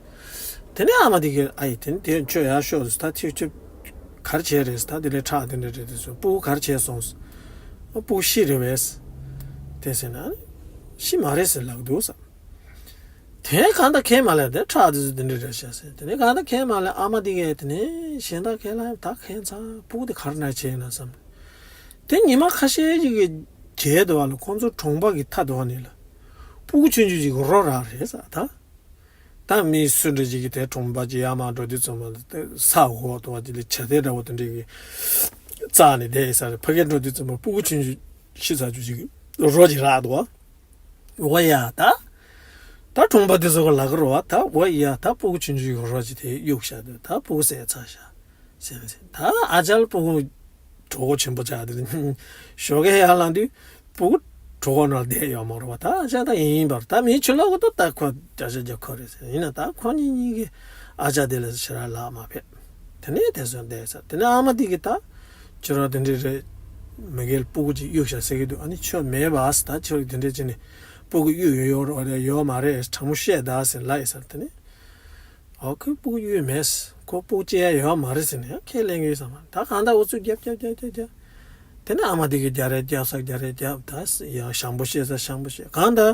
དེ་ནས་ཨ་མ་དེ་གིས་ཨ་ཡེ་དེ་ནས་དེ་ཁྱོད་ཡར་ཤོག་ཟེར། ད་ཁྱོད་ཁྱོད་ག་རེ་བྱས་རེད་ཟེར། ད་དེ་ལས་ཁྲག་དེ་འདྲ་རེད་དེ་ཚོ་སྤུ་གུ་ག་རེ་བྱས་སོང་ཟེར། སྤུ་གུ་ཤི་རེད་བས་ཟེར། དེ་ཟེར་ན་ཤི་མ་རེད་ཟེར་ལབ་འདུག་ཟེར། དེ་གང་ལྟར་ཁས་མ་ལེན། དེ་ཁྲག་དེ་ཚོ་དེ་འདྲ་རེད་ཤག་ཟེར། དེ་ནས་གང་ལྟར་ཁས་མ་ལེན། ཨ་མ་དེ་གས་དེ་ནས་གཞན་དག་ཁས་ལེན། ད་ཁྱེད་ཚང་སྤུ་གུ་དེ་ག་རེ་ན་བྱས་ཡིན་ན་བསམ། དེ་ཉི་མ་ཁ་ཤས་ཅིག་གི་རྗེས་དུ་བ་ལ་ཁོང་ཚོ་གྲོང་པ་གི་མཐའ་དུ་བ་ནས་ལ་སྤུ་གུ་ཆུང་ཆུང་ཅིག་རོ་རག་རེད་ཟེར་ད། ད་མི་སུ་འདྲ་ཅིག་གིས་དེ་གྲོང་པ་ཅིག་ཡར་མར་འགྲོ་དུས་ཙམ་པ་ལ་དེ་ས་འོག་དུ་བ་ཅིག་ལ་བྱ་དེ་འདྲ་བོ་དེ་འདྲ་གི་རྩ་ནས་བསྡད་ཡིན་ས་རེད། ཕ་གིར་འགྲོ་དུས་ཙམ་པ་སྤུ་གུ་ཆུང་ཆུང་ཤི་ཚར་ཅིག་རོ་ཅིག་རག་འདུག་འོ་ཡ་ད། ད་གྲོང་པ་འདི་ཚོ་ག་ལ་ག་རོ་བ་ད་འོ་ཡ་ད་སྤུ་གུ་ཆུང་ཆུང་གི་རོ་ཅིག་དེ་གཡུག་བཞག་དུས་ད་སྤུ་གུ་བསད་ཚར་ཤག་ཟེར་ཟེར། ད་ཨ་ཅག་ལ་སྤུ་གུ་གྲོགས་པོ་ཆེན་པོ་ཆགས་དུས་ཞོགས་ཀས་ཡར་ལངས་དུས་སྤུ་གུ་གྲོད་ཁོག་ནང་བསྡད་ཡོད་མ་རེད་བ། ད་ཨ་ཅག་ད་ཡིན་ཡིན་པར་ད་མི་ཕྱི་ལོགས་གི་ད་ད་ཁོ་བརྒྱ་ཆ་བརྒྱ་ཁོ་རེད་ཟེར། ཡིན་ན་ད་ཁོ་གཉིས་གཉིས་ཀྱིས་ཨ་ཅག་དེ་ལ་ཞེ་དྲག་ལབ་མ་ཕེབས། དེ་ནས་དེ་ཚོ་བསྡད་ཚར། དེ་ནས་ཨ་མ་དེ་གིས་ད་ཁྱོད་རང་དེ་འདྲས་རེད། མི་སྒེར་སྤུ་གུ་ཅིག་གཡུག་བཞག་ཟེར་གི་འདུག་ཨ་ནི་ཁྱོད་མེད་པ་ཟེར། ད་ཁྱོད་དེ་འདྲས་བྱས་ནས་ སྤུ་གུ་གཡུག་ཡོད་ཡོད་རོགས་རེད་ཡོད་མ་རེད། དྲང་མོ་བཤད་ད་ཟེར་ལབ་ཡིན་ཟེར། དེ་ནས་ཨོ་ཁོས་སྤུ་གུ་གཡུག་མེད། ཁོ་སྤུ་གུ་སྐྱེ་ཡ་ཡོད་མ་རེད་ཟེར་ནས་ཡང་ཁས་ལེན་གྱི་ཡོད་ས་མ་རེད། ད་གང་ལྟར་འུ་ཚོས་རྒྱབ་རྒྱབ་རྒྱབ་རྒྱབ་རྒྱབ། དེ་ནས་ཨ་མ་དེ་གིས་རྒྱག་རེས་རྒྱབ་ས་རྒྱག་རེས་རྒྱབ། ད་ཡང་ཞང་པོ་བཤད་ས་ཞང་པོ་བཤད། གང་ལྟར་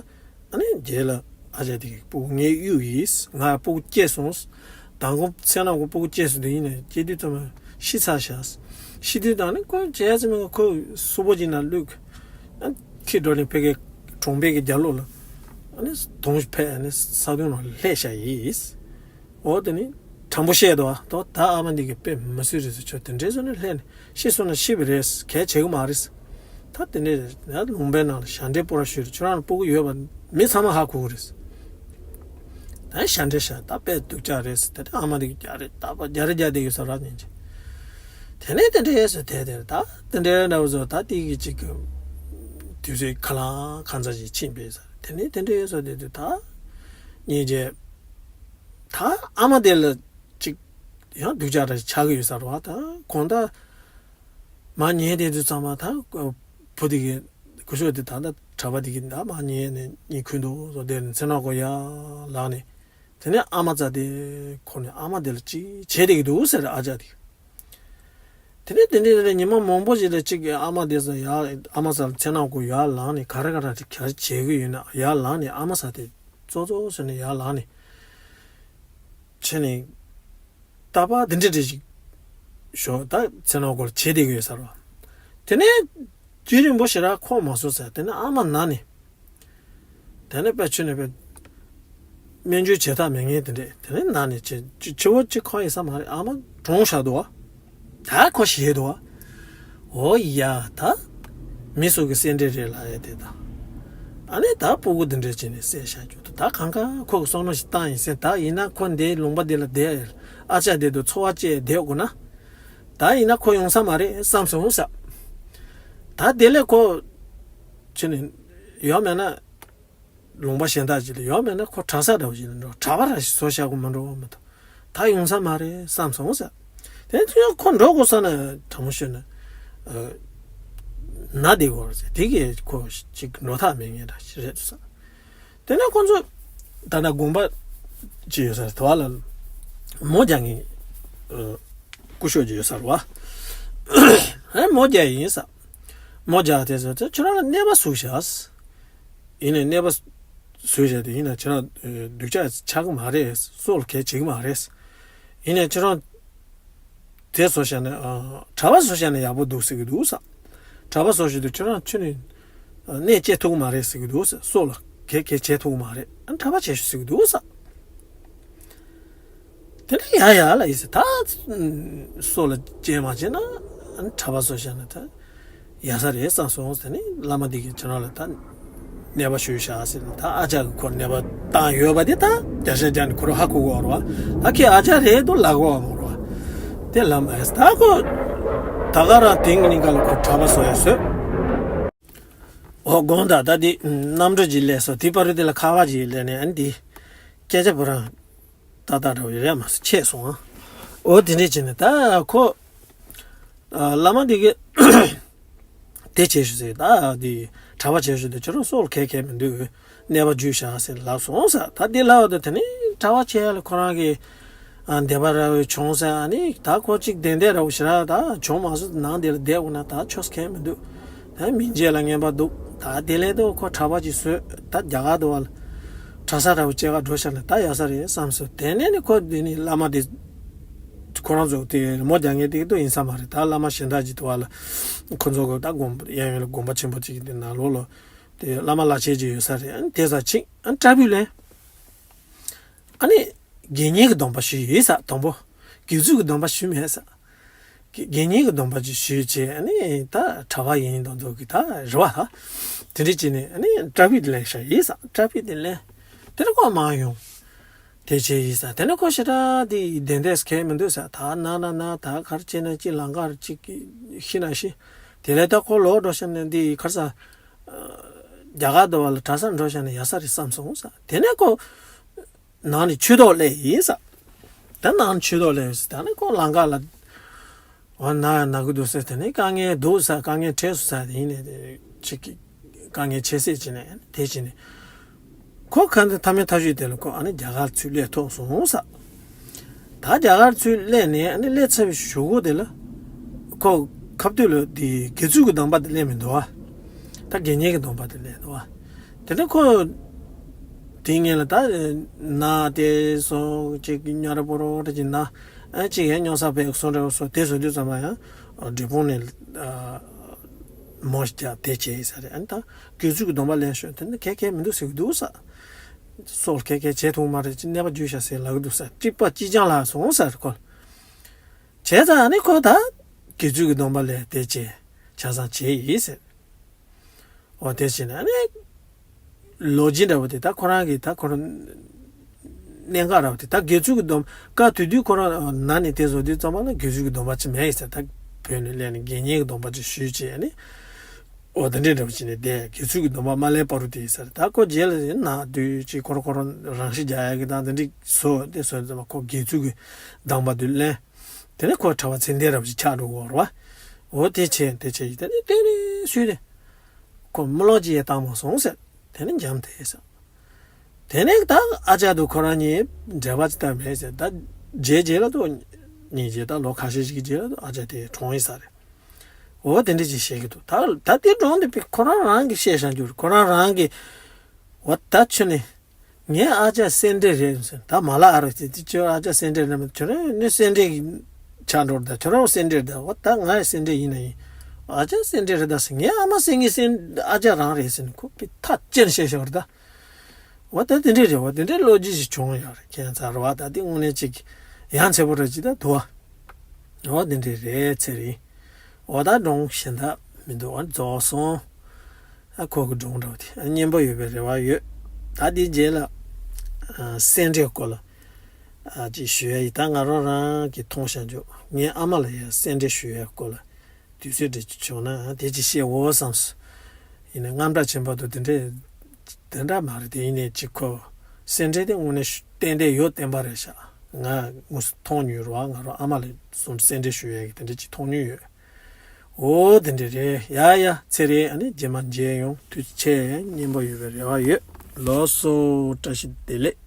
ཨ་ནི་རྗེས་ལ་ཨ་ཅག་དེ་གིས་སྤུ་གུ་ངས་གཡུག་ཡིན། ང་སྤུ་གུ་སྐྱེས་སོང་། དང་པོ་མཚན་ནག་པོ་སྤུ་གུ་སྐྱེས་སོང་དུས་ཡིན་ནས་སྐྱེས་དུས་ཙམ་པ་ཤི་ཚར་ཤག་ཤི་དུས་ད་ནི་ཁོ་བྱས་ཙམ་པ་ཁོ་གཟུགས་པོ་ཅིག་ན་བླུགས། ཨ་ཁྱི་འགྲོ་ནས་ཕ་གི་གྲོང་པའི་གི་རྒྱབ་ལོགས་ལ་ཨ་ནི་དོང་ཕེབས་ཨ་ནི་ས་དོང་ནང་ལྷས་ཤག་ཡིན། འོ་དེ་ནི་དྲང་པོ་བཤད་དོ། ཨ་དོ་ད་ཨ་མ་འདི་གི་དཔེ་མི་སྲིད་རེད་ཟེར། ཁྱོད་དེ་འདྲའི་བཟོ་ནས་ལྷས་ནས་ཤི་སོང་ན་ཤི་བ་རེད། གལ་ཆེ་གི་མ་རེད། ད་དེ་འདྲའི་ཡང་ལུང་པའི་ནང་ལ་ཞབས་འདྲེན་སྤོ་ར་ཞུས་རེད། ཁྱོད་རང་ལ་སྤུ་གུ་ཡོད་པ་མི་ཚང་མ་ཧ་གོ་གི་རེད། ད་ཞབས་འདྲེན་བྱས་ད་དཔེ་སྡུག་ཅག་རེད་ཟེར། དེ་ནས་ཨ་མ་འདི་གི་རྒྱག་རེས་ད་པ་རྒྱག་རེས་རྒྱག་བསྡད་ཡོད་ས་ར་ཉན་གྱི། དེ་ནས་དེ་འདྲའི་ཟེར་དེ་དེར་ད་དེ་འདྲའི་འདྲ་བོ་ཟེར། ད་དེ་གི་ཅིག་གི་དུས་ཚོད་ཁ་ལང་ཁ་ཚ་ཞིག་ཕྱིན་པས་ཟེར། དེ་ནས་དེ་འདྲའི་ཟེར་དེ་དུས་ད་ཉིན་རྗེས་ད་ཨ་མ་དེ་ལ་ཅིག་ཡང་སྡུག་ཅག་འདྲ་ཞིག་ཆགས་ཀྱི་ཡོད་ས་རེད་བ། ད་གང་ལྟར་མར་ཉལ་བསྡད་དུས་ཙམ་པ་ད་བུ་དེ་གི་སྐུ་ཞབས་དེ་ད་ལྟ་གྲྭ་པ་དེ་གི་ད་མར་ཉལ་ནས་གཉིད་ཁུག་འདུག་བཟོ་བསྡད་ནས་མཚན་ནག་པོ་ཡར་ལངས་ནས། དེ་ནས་ཨ་མ་རྩ་དེ་ཁོ་ནས་ཨ་མ་དེ་ལ་ཅིག་བྱས་བསྡད་ཀྱི་འདུག་ཟེར། ཨ་ཅག་དེ། དེ་ནས་དེ་འདྲའི་ཉི་མ་མང་པོ་ཞིག་ལ་ཅིག་གིས་ཨ་མ་དེ་ཚོ་ཡར་ཨ་མ་རྩ་ལ་མཚན་ནག་པོ་ཡར་ལངས་ནས་ག་རེ་ག་རེ་ཅིག་ག་རེ་བྱེད་ཀྱི་ཡོད་ན་ཡར་ལངས་ནས་ཨ་མ་རྩ་དེ་ཙོག་ཙོག་ཟེར་ནས་ཡར་ལངས་ནས་ཕྱིན་ནས། རྟག་པར་འདི་འདྲ་འདྲ་ཞིག་ཞོག་ད་མཚན་ནག་པོ་ལ་བྱས་བསྡད་ཀྱི་ཡོད་ས་རེད་བ། དེ་ནས་དུས་རིང་པོ་ཞེ་དྲག་འཁོར་མ་སོང་ཟེར། དེ་ནས་ཨ་མ་ན་ནས། དེ་ནས་དཔེ་ཁྱོན་ནས་དཔེ་སྨན་བཅོས་བྱེད་ཐབས་མེད་མཁན་དེ་འདྲས། དེ་ནས་ན་ནས་ཆེ་ཆེ་བོ་གཅིག་ཁོ་ཡིན་ས་མ་རེད། ཨ་མ་གྲོངས་བཞག་འདུག་བ། ད་ཁོ་ཞེད་འདུག་བ། འོ་ཡ་ད་མི་སུ་གི་སེམས་ཁྲལ་རེད་ལ་ཡ་དེ་ད། ཨ་ནི་ད་སྤུ་གུ་འདི་འདྲས་བྱས་ནས་བསད་བཞག་རྒྱུ་དུ་ད་གང་ག་ཁོ་གི་བསམ་བློ་ཞིག་བཏང་ཡིན་ཟེར། ད་ཡིན་ན་ཁོ་འདིའི་ལུང་པ་འདི་ལ་བསྡད་ཨ་ཅག་འདི་དུ་འཚོ་བ་སྐྱེལ་བསྡད་དགོས་ན། ད་ཡིན་ན་ཁོ་ཡོང་ས་མ་རེད་བསམ་སོང་ཟེར། ད་དེ་ལས་ཁོ་ཁྱོད་ནས་ཡོང་མེད་ན། ལུང་པ་གཞན་དག་ཅིག་ལ་ཡོང་མེད་ན་ཁོ་གྲྭ་ས་འདྲ་བོ་ཞིག་ལ་འགྲོ། གྲྭ་པ་ར་ཞིག་བཟོ་བཞག་དགོས་མ་འགྲོ་བ་མ་གཏོགས། ད་ཡོང་ས་མ་རེད་བསམ་སོང་ཟེར། དེ་ནས་ཁོ་འགྲོ་དགོས་ས་ན་དྲང་མོ་ཤོད་ན། ན་བསྡད་དགོས་རེད་ཟེར། དེ་གིས་ཁོ་ཅིག་འགྲོ་ཐབས་མེད་མཁན་འདྲ་ཞིག་རེད་འདུག་ཟེར། དེ་ནས་ཁོ་ཚོ་ད་ལྟ་དགོན་པ་ཅིག་ཡོད་ས་རེད། དེ་བ་ལ་མོ་རྒྱག་མཁན་སྐུ་ཞབས་ཅིག་ཡོད་ས་རེད་བ། ཨེ་མོ་རྒྱག་ཡིན་ས། མོ་རྒྱག་དེ་ཚོ་ཁྱོད་རང་ལ་གནས་པ་ཟུག་བཞག་ཡིན་ནའི་གནས་པ་བཟོས་བཞག་དེ་ཡིན་ན་ཁྱེད་རང་སྡུག་ཅག་ཆགས་ཀྱི་མ་རེད། སྲོག་ལ་གལ་བྱེད་ཀྱི་མ་རེད། ཡིན་ནའི་ཁྱེད་རང་དེ་བཟོ་བཞག་ན་གྲྭ་པ་བཟོ་བཞག་ན་ཡག་པོ་འདུག་ཟེར་གྱི་འདུག་ས། གྲྭ་པ་བཟོ་བཞག་དུས་ཁྱེད་རང་ཁྱོད་ནི་གནས་བཅད་ཐུབ་ཀྱི་མ་རེད་ཟེར་གྱི་འདུག་ས། སྲོག་ལ་གལ་གལ་བྱེད་ཐུབ་ཀྱི་མ་རེད། གྲྭ་པ་བྱེད་ཤོག་ཟེར་གྱི་འདུག་ས། དེ་ནས་ཡ་ཡ་ལ་ཡིན་ཟེར། ད་སྲོག་ལ་གཅེས་མ་བྱས་ན་གྲྭ་པ་བཟོ་བཞག་ན་ད་ཡག་ས་རེད་བསམ་སོང་ཟེར་ནས་བླ་མ་འདི་གིས་ཁྱེད་རང་ལ་ད་གནས་པ་ཞུས་བཞག་ཟེར་ནས། ད་ཨ་ཅག་གིས་ཁོར་གནས་པ་བཏང་ཡོད་པ་དེ་ད་བརྒྱ་ཆ་བརྒྱ་ནས་ཁོ་རང་ཧ་གོ་གི་ཡོད་རེད་བ། ད་ཁྱེད་ཨ་ཅག་རེད་འདུག་ལབ་གི་ཡོད་རེད་བ། དེ་ལབ་མ་ཡིན་ཟེར། ད་ཁོ་ད་ག་རང་དེང་གི་ཉིན་ཀ་ལ་ཁོ་གྲྭ་པ་བཟོ་ཡ་བཟོས། འོ་དགོངས་དག་ད་འདི་རྣམ་འགྲོ་ཅིག་སླེབས་སོང་། དེའི་བར་དུ་དེ་ལ་ཁ་པར་ཅིག་སླེབས་ནས་ཨ་ནི་འདི་སྐད་ཆ་བུ་རང་ཏག་ཏག་འདྲ་བོ་རེད་མ་སོང་ཆད་སོང་ཨ། འོ་དེ་འདྲས་བྱས་ནས་ད་ཁོ་ཨ་བླ་མ་འདི་གིས་དེ་བྱེད་ཤོག་ཟེར། ད་འདི་གྲྭ་པ་བྱེད་ཤོག་དེ་ཁྱོད་རང་སྲོག་ལ་གལ་གལ་མི་འདུག་གནས་པ་བརྒྱུད་བཞག་ཟེར་ལབ་སོང་ཟེར། ད་འདི་ལབ་པ་དང་དེ་ནས་གྲྭ་པ་བྱེད་ཡ་ལ་ཁོ་རང་གིས་ཨ་འདས་པ་ར་བའི་བྱུང་ཟེར། ཨ་ནི་ད་ཁོ་གཅིག་གདན་འདྲེན་ར་བ་ཞེ་དྲག་ད་བྱུང་མ་སོང་། ནང་དེ་ལ་བསྡད་དགོས་ན་ད་ཆོས་གལ་མི་འདུག་ད་མི་མཇལ་ལ་ངན་པ་འདུག་ད་དེ་ལས་ད་ཁོ་གྲྭ་པ་ཅིག་བཟོས། ད་རྒྱ་གར་དུ་བ་ལ་གྲྭ་ས་ར་བ་བཅས་ཀ་འགྲོ་ཤག་ན་ད་ཡག་ས་རེད་བསམ་སོང་། དེ་ནས་ནི་ཁོ་དེ་ནི་བླ་མ་དེ་ཁོ་རང་ཚོ་དེ་མོ་རྒྱག་མཁན་དེ་དུ་ཡིན་ས་མ་རེད། ད་བླ་མ་གཞན་དག་ཅིག་དུ་བ་ལ་ཁོ་ཚོ་གི་ད་དགོན་པ་གཡས་གཡོན་ལ་དགོན་པ་ཆེན་པོ་ཅིག་གི་དེ་ནང་ལོགས་ལ་དེ་བླ་མ་བླ་ཆེན་ཅིག་ཡོད་ས་རེད། ཨ་ནི་དེ་ས་ཕྱིན་ཨ་ནི་བཀྲ་ཕུག་ལ། ཨ་ནི་དགེ་བསྙེན་གྱི་སྡོམ་པ་ཞུས་ཡིན་ས། དང་པོ་དགེ་ཚུལ་གྱི་སྡོམ་པ་ཞུས་མེད་ས། དགེ་དགེ་བསྙེན་གྱི་སྡོམ་པ་ཅིག་ཞུས་བྱས། ཨ་ནི་ད་གྲྭ་པ་ཡིན་མདོག་མདོག་གི་ད་རེད་བ། ད་དེ་འདྲ་བྱས་ནས་ཨ་ནི་བཀྲ་ཕུག་དེ་ལེན་ཤག་ཡིན་ས། བཀྲ་ཕུག་དེ་ལེན། དེ་ནས་ཁོ་མར་ཡོང་། དེ་བྱས་ཡིན་ས། དེ་ནས་ཁོ་ཞེ་དྲག་དེ་གདན་འདྲེན་གལ་མི་འདུག་ས། ད་ན་ན་ན་ད་ག་རེ་བྱས་ན་ཅིག་ལམ་ཁར་ཅིག་ཤི་ན་ཤི། དེ་ལས་ད་ཁོ་ལོག་འགྲོ་ཤག་ན་འདི་ག་རེ་ཟ། རྒྱ་གར་དུ་བ་ལ་གྲྭ་སར་འགྲོ་ཤག་ན་ཡག་ས་རེད་བསམ་སོང་ས། དེ་ནས་ཁོ་ནང་ནས་ཆོས་ཐོག་སླེབས་ཡིན་ས། ད་ནང་ནས་ཆོས་ཐོག་སླེབས་ཡིན་ས། ད་ནི་ཁོ་ལམ་ཁ་ལ་འོ་ན་ན་གི་འདུག་ཟེར། དེ་ནས་དཀའ་ངལ་འདུག་ས། དཀའ་ངལ་འཕྲད་སོང་ས། དེ་ཡིན་ནས་ཅིག་གི་དཀའ་ངལ་ཆེ་སེ་བྱས་ནས་དེ་བྱས་ནས་ ཁོ་ག་འདི་མཐའ་མའི་མཐའ་གཞུག་དེ་ལ་ཁོ་ཨ་ནི་རྒྱ་གར་ཚུར་སླེབས་ཐུབ་སོང་ས། ད་རྒྱ་གར་ཚུར་སླེབས་ནས་ཨ་ནི་སླེབས་ཚར་བའི་གཞུག་གུ་དེ་ལ་ཁོ་ཁ་ཐུག་ལ་དེ་དགེ་ཚུལ་གྱི་སྡོམ་པ་དེ་སླེབས་མི་འདུག་བ། ད་དགེ་བསྙེན་གྱི་སྡོམ་པ་དེ་སླེབས་འདུག་བ། དེ་ནས་ཁོ་དེ་ངས་ལ་ད་ན་དེ་སོང་ཅིག་ཉ་ར་པོ་རོ་ད་ཅིག་ན། ཨ་ཅིག་ཡང་སྨྱོ་ས་བས་སོང་འདྲ་བོ་སོ་དེ་བཟོ་དུས་ཙམ་པ་ཡང་འབྲས་སྤུངས་ནས་མོ་ཞིག་ཀྱང་དེ་བྱས་ཡིན་ས་རེད། ཨ་ནི་ད་དགེ་ཚུལ་གྱི་སྡོམ་པ་ལེན་ཤོག་དེ་ནི་གལ་གལ་མི་འདུག་ཟེར་གྱི་འདུག་ས། སོགས་གལ་གལ་བྱེད་ཐུབ་མ་རེད་ཅི་གནས་པ་བརྒྱུད་བཞག་ཟེར་ལབ་གི་འདུག་ས། སྤྲིག་པ་སྤྱི་བྱང་ལ་སོང་ས་རེད་ཁོ། བྱས་ཙང་ཨ་ནི་ཁོ་ད་དགེ་ཚུལ་གྱི་སྡོམ་པ་ལེན་དེ་བྱས་ཆ་ཚང་བྱས་ཡིན་ཟེར། འོ་དེ་བྱས་ནས་ཨ་ནི་ལོ་རྒྱུས་འདྲ་བོ་དེ་ད་ཁོ་རང་གི་ད་ཁོ་རང་གནད་འགག་འདྲ་བོ་དེ་ད་དགེ་ཚུལ་གྱི་སྡོམ་སྐབས་དེ་དུས་ཁོ་རང་ན་ནས་དེ་བཟོ་དུས་ཙམ་པ་ལ་དགེ་ཚུལ་གྱི་སྡོམ་པ་ཅི་མེད་ཡིན་ཟེར། ད་བོད་ནས་སླེབས་ནས་དགེ་བསྙེན་གྱི་སྡོམ་པ་ཅིག་ཞུས་བྱས་ནས་འོ་དེ་འདྲས་འདྲ་བོ་བྱས་ནས་བསྡད། དགེ་ཚུལ་གྱི་སྡོམ་པ་མ་ལེན་བར་དུ་དེ་ཡིན་ཟེར། ད་ཁོ་རྗེས་ལ་ན་དུས་ཅིག་ཁོ་རང་ཁོ་རང་རང་ཤི་རྒྱག་ཡ་གི་དང་དེ་འདྲས་བཟོ་དེ་བཟོ་ཙམ་པ་ཁོ་དགེ་ཚུལ་གྱི་སྡོམ་པ་དེ་ལེན། དེ་ནས་ཁོ་གྲྭ་པ་ཚད་ལྡན་རབ་ཅིག་ཆགས་འགྲོ་གི་ཡོད་རེད་བ། འོ་དེ་བྱས་དེ་བྱས་ཡིན་དེ་ནས་དེ་ནས་སུས་དེ་ཁོ་མི་ལོ་ཅི་ཡས་བཏང་མ་སོང་ཟེར། དེ་ནས་འཇམ་དེ་ཟེར། དེ་ནས་ད་ཨ་ཅག་དུ་ཁོ་རང་གཉིས་འབྲེལ་བ་ཅི་ལྟར་མེད་ཟེར། ད་རྗེས་རྗེས་ལ་དུ་གཉིས་རྗེས་ད་ལོ་ཁ་ཤས་ཤིག་རྗེས་ལ་དུ་ཨ་ཅག་དེ་གྲོངས་ཡིན་ས་རེད། འོ་དེ་འདྲ་ཅིག་བཤད་གི་འདུག་ད་ད་དེ་གྲོངས་དེ་ཁོ་རང་རང་གིས་བཤད་བཞག་རྒྱུ་རེད། ཁོ་རང་རང་གིས་འོ་ད་ཁྱོད་ནི། ངའི་ཨ་ཅག་སེ་འབྲས་རེད་ཟེར། ད་མ་ལ་ཨ་རོ་ཟེར་དེ་ཁྱོད་ཨ་ཅག་སེ་འབྲས་རེད་མ་ཁྱོད་རང་ནི་སེ་འབྲས་ཆགས་འགྲོ་རེད། ད་ཁྱོད་རང་སེ་འབྲས་རེད། ད་འོ་ད་ང་ཡི་སེ་འབྲས་ཡིན་ན་ཡིན། ཨ་ཅག་སེ་འབྲས་རེད་ད་ཟེར། ངའི་ཨ་མ་སེ་ངའི་སེ་ཨ་ཅག་རང་རེད་ཟེར་ནས་ཁོ་པི་ཐག་བཅད་ནས་བཤད་ཤག་རེད་ད། འོ་ད་དེ་འདྲས་རེད། འོ་དེ་འདྲས་ལོ་རྒྱུས་ཤིག་བྱུང་ཡོད་རེད། ཁྱད་མཚར་རེད་བ། ད་དེ་དངོས་གནས་ཅིག་ཡ་མཚན་པོ་རེད་ཅིག་ད་འདུག་བ། འོ་དེ་འདྲས་རེད་ཚེ་རིང་། འོ་ད་སྒྲུང་གཞན་དག་མི་འདུག་བ། རྫོགས་སོང་། ཨ་ཁོ་གི་སྒྲུང་འདྲ་བོ་དེ་ཨ་སྙན་པོ་ཡོད་པའི་རེ་བ་ཡོད། ད་དེའི་རྗེས་ལ་ཨ་སེ་འབྲས་སྐོར་ལ་ཨ་ཅིག་ཞུ་ཡ་ཡིན། ད་ང་རང་རང་གིས་མཐོང་བཞག་རྒྱུ་ངའི་ཨ་མ་ལ་ཡ་སེ་འབྲས་ཞུ་ཡའི་སྐོར་ལ་དུས་ཚོད་འདྲ་ཅིག་བྱུང་ན་དེ་ཅིག་བཤད་འོ་བསམས། ཡིན་ནའི་རྔམ་སྐྲག་ཆེན་པོ་འདུག་དེ་འདྲས་དེ་འདྲ་མ་རེད། དེ་ཡིན་ནའི་ཅིག་ཁོ་སེ་འབྲས་དེ་དངོས་གནས་ཏན་ཏན་ཡོད་བསྟན་པ་རེད་ཤག་ང་དངོས་སུ་མཐོང་མྱོང་རེད་བ། ང་རང་ཨ་མ་ལ་སོང་སེ་འབྲས་ཞུ་ཡས་ཀྱི་དེ་འདྲ་ཅིག་མཐོང་མྱོང་ཡོད། འོ་དེ་འདྲ་རེད། ཡ་ཡ་ཚེ་རིང་ཨ་ནི་རྗེས་མ་མཇལ་ཡོང་། དུས་ཚོད་ཆེ་སྙན་པོ་ཡོད་པའི་རེ་བ་ཡོད། ལགས་སོ། བཀྲ་ཤིས་བདེ་ལེགས།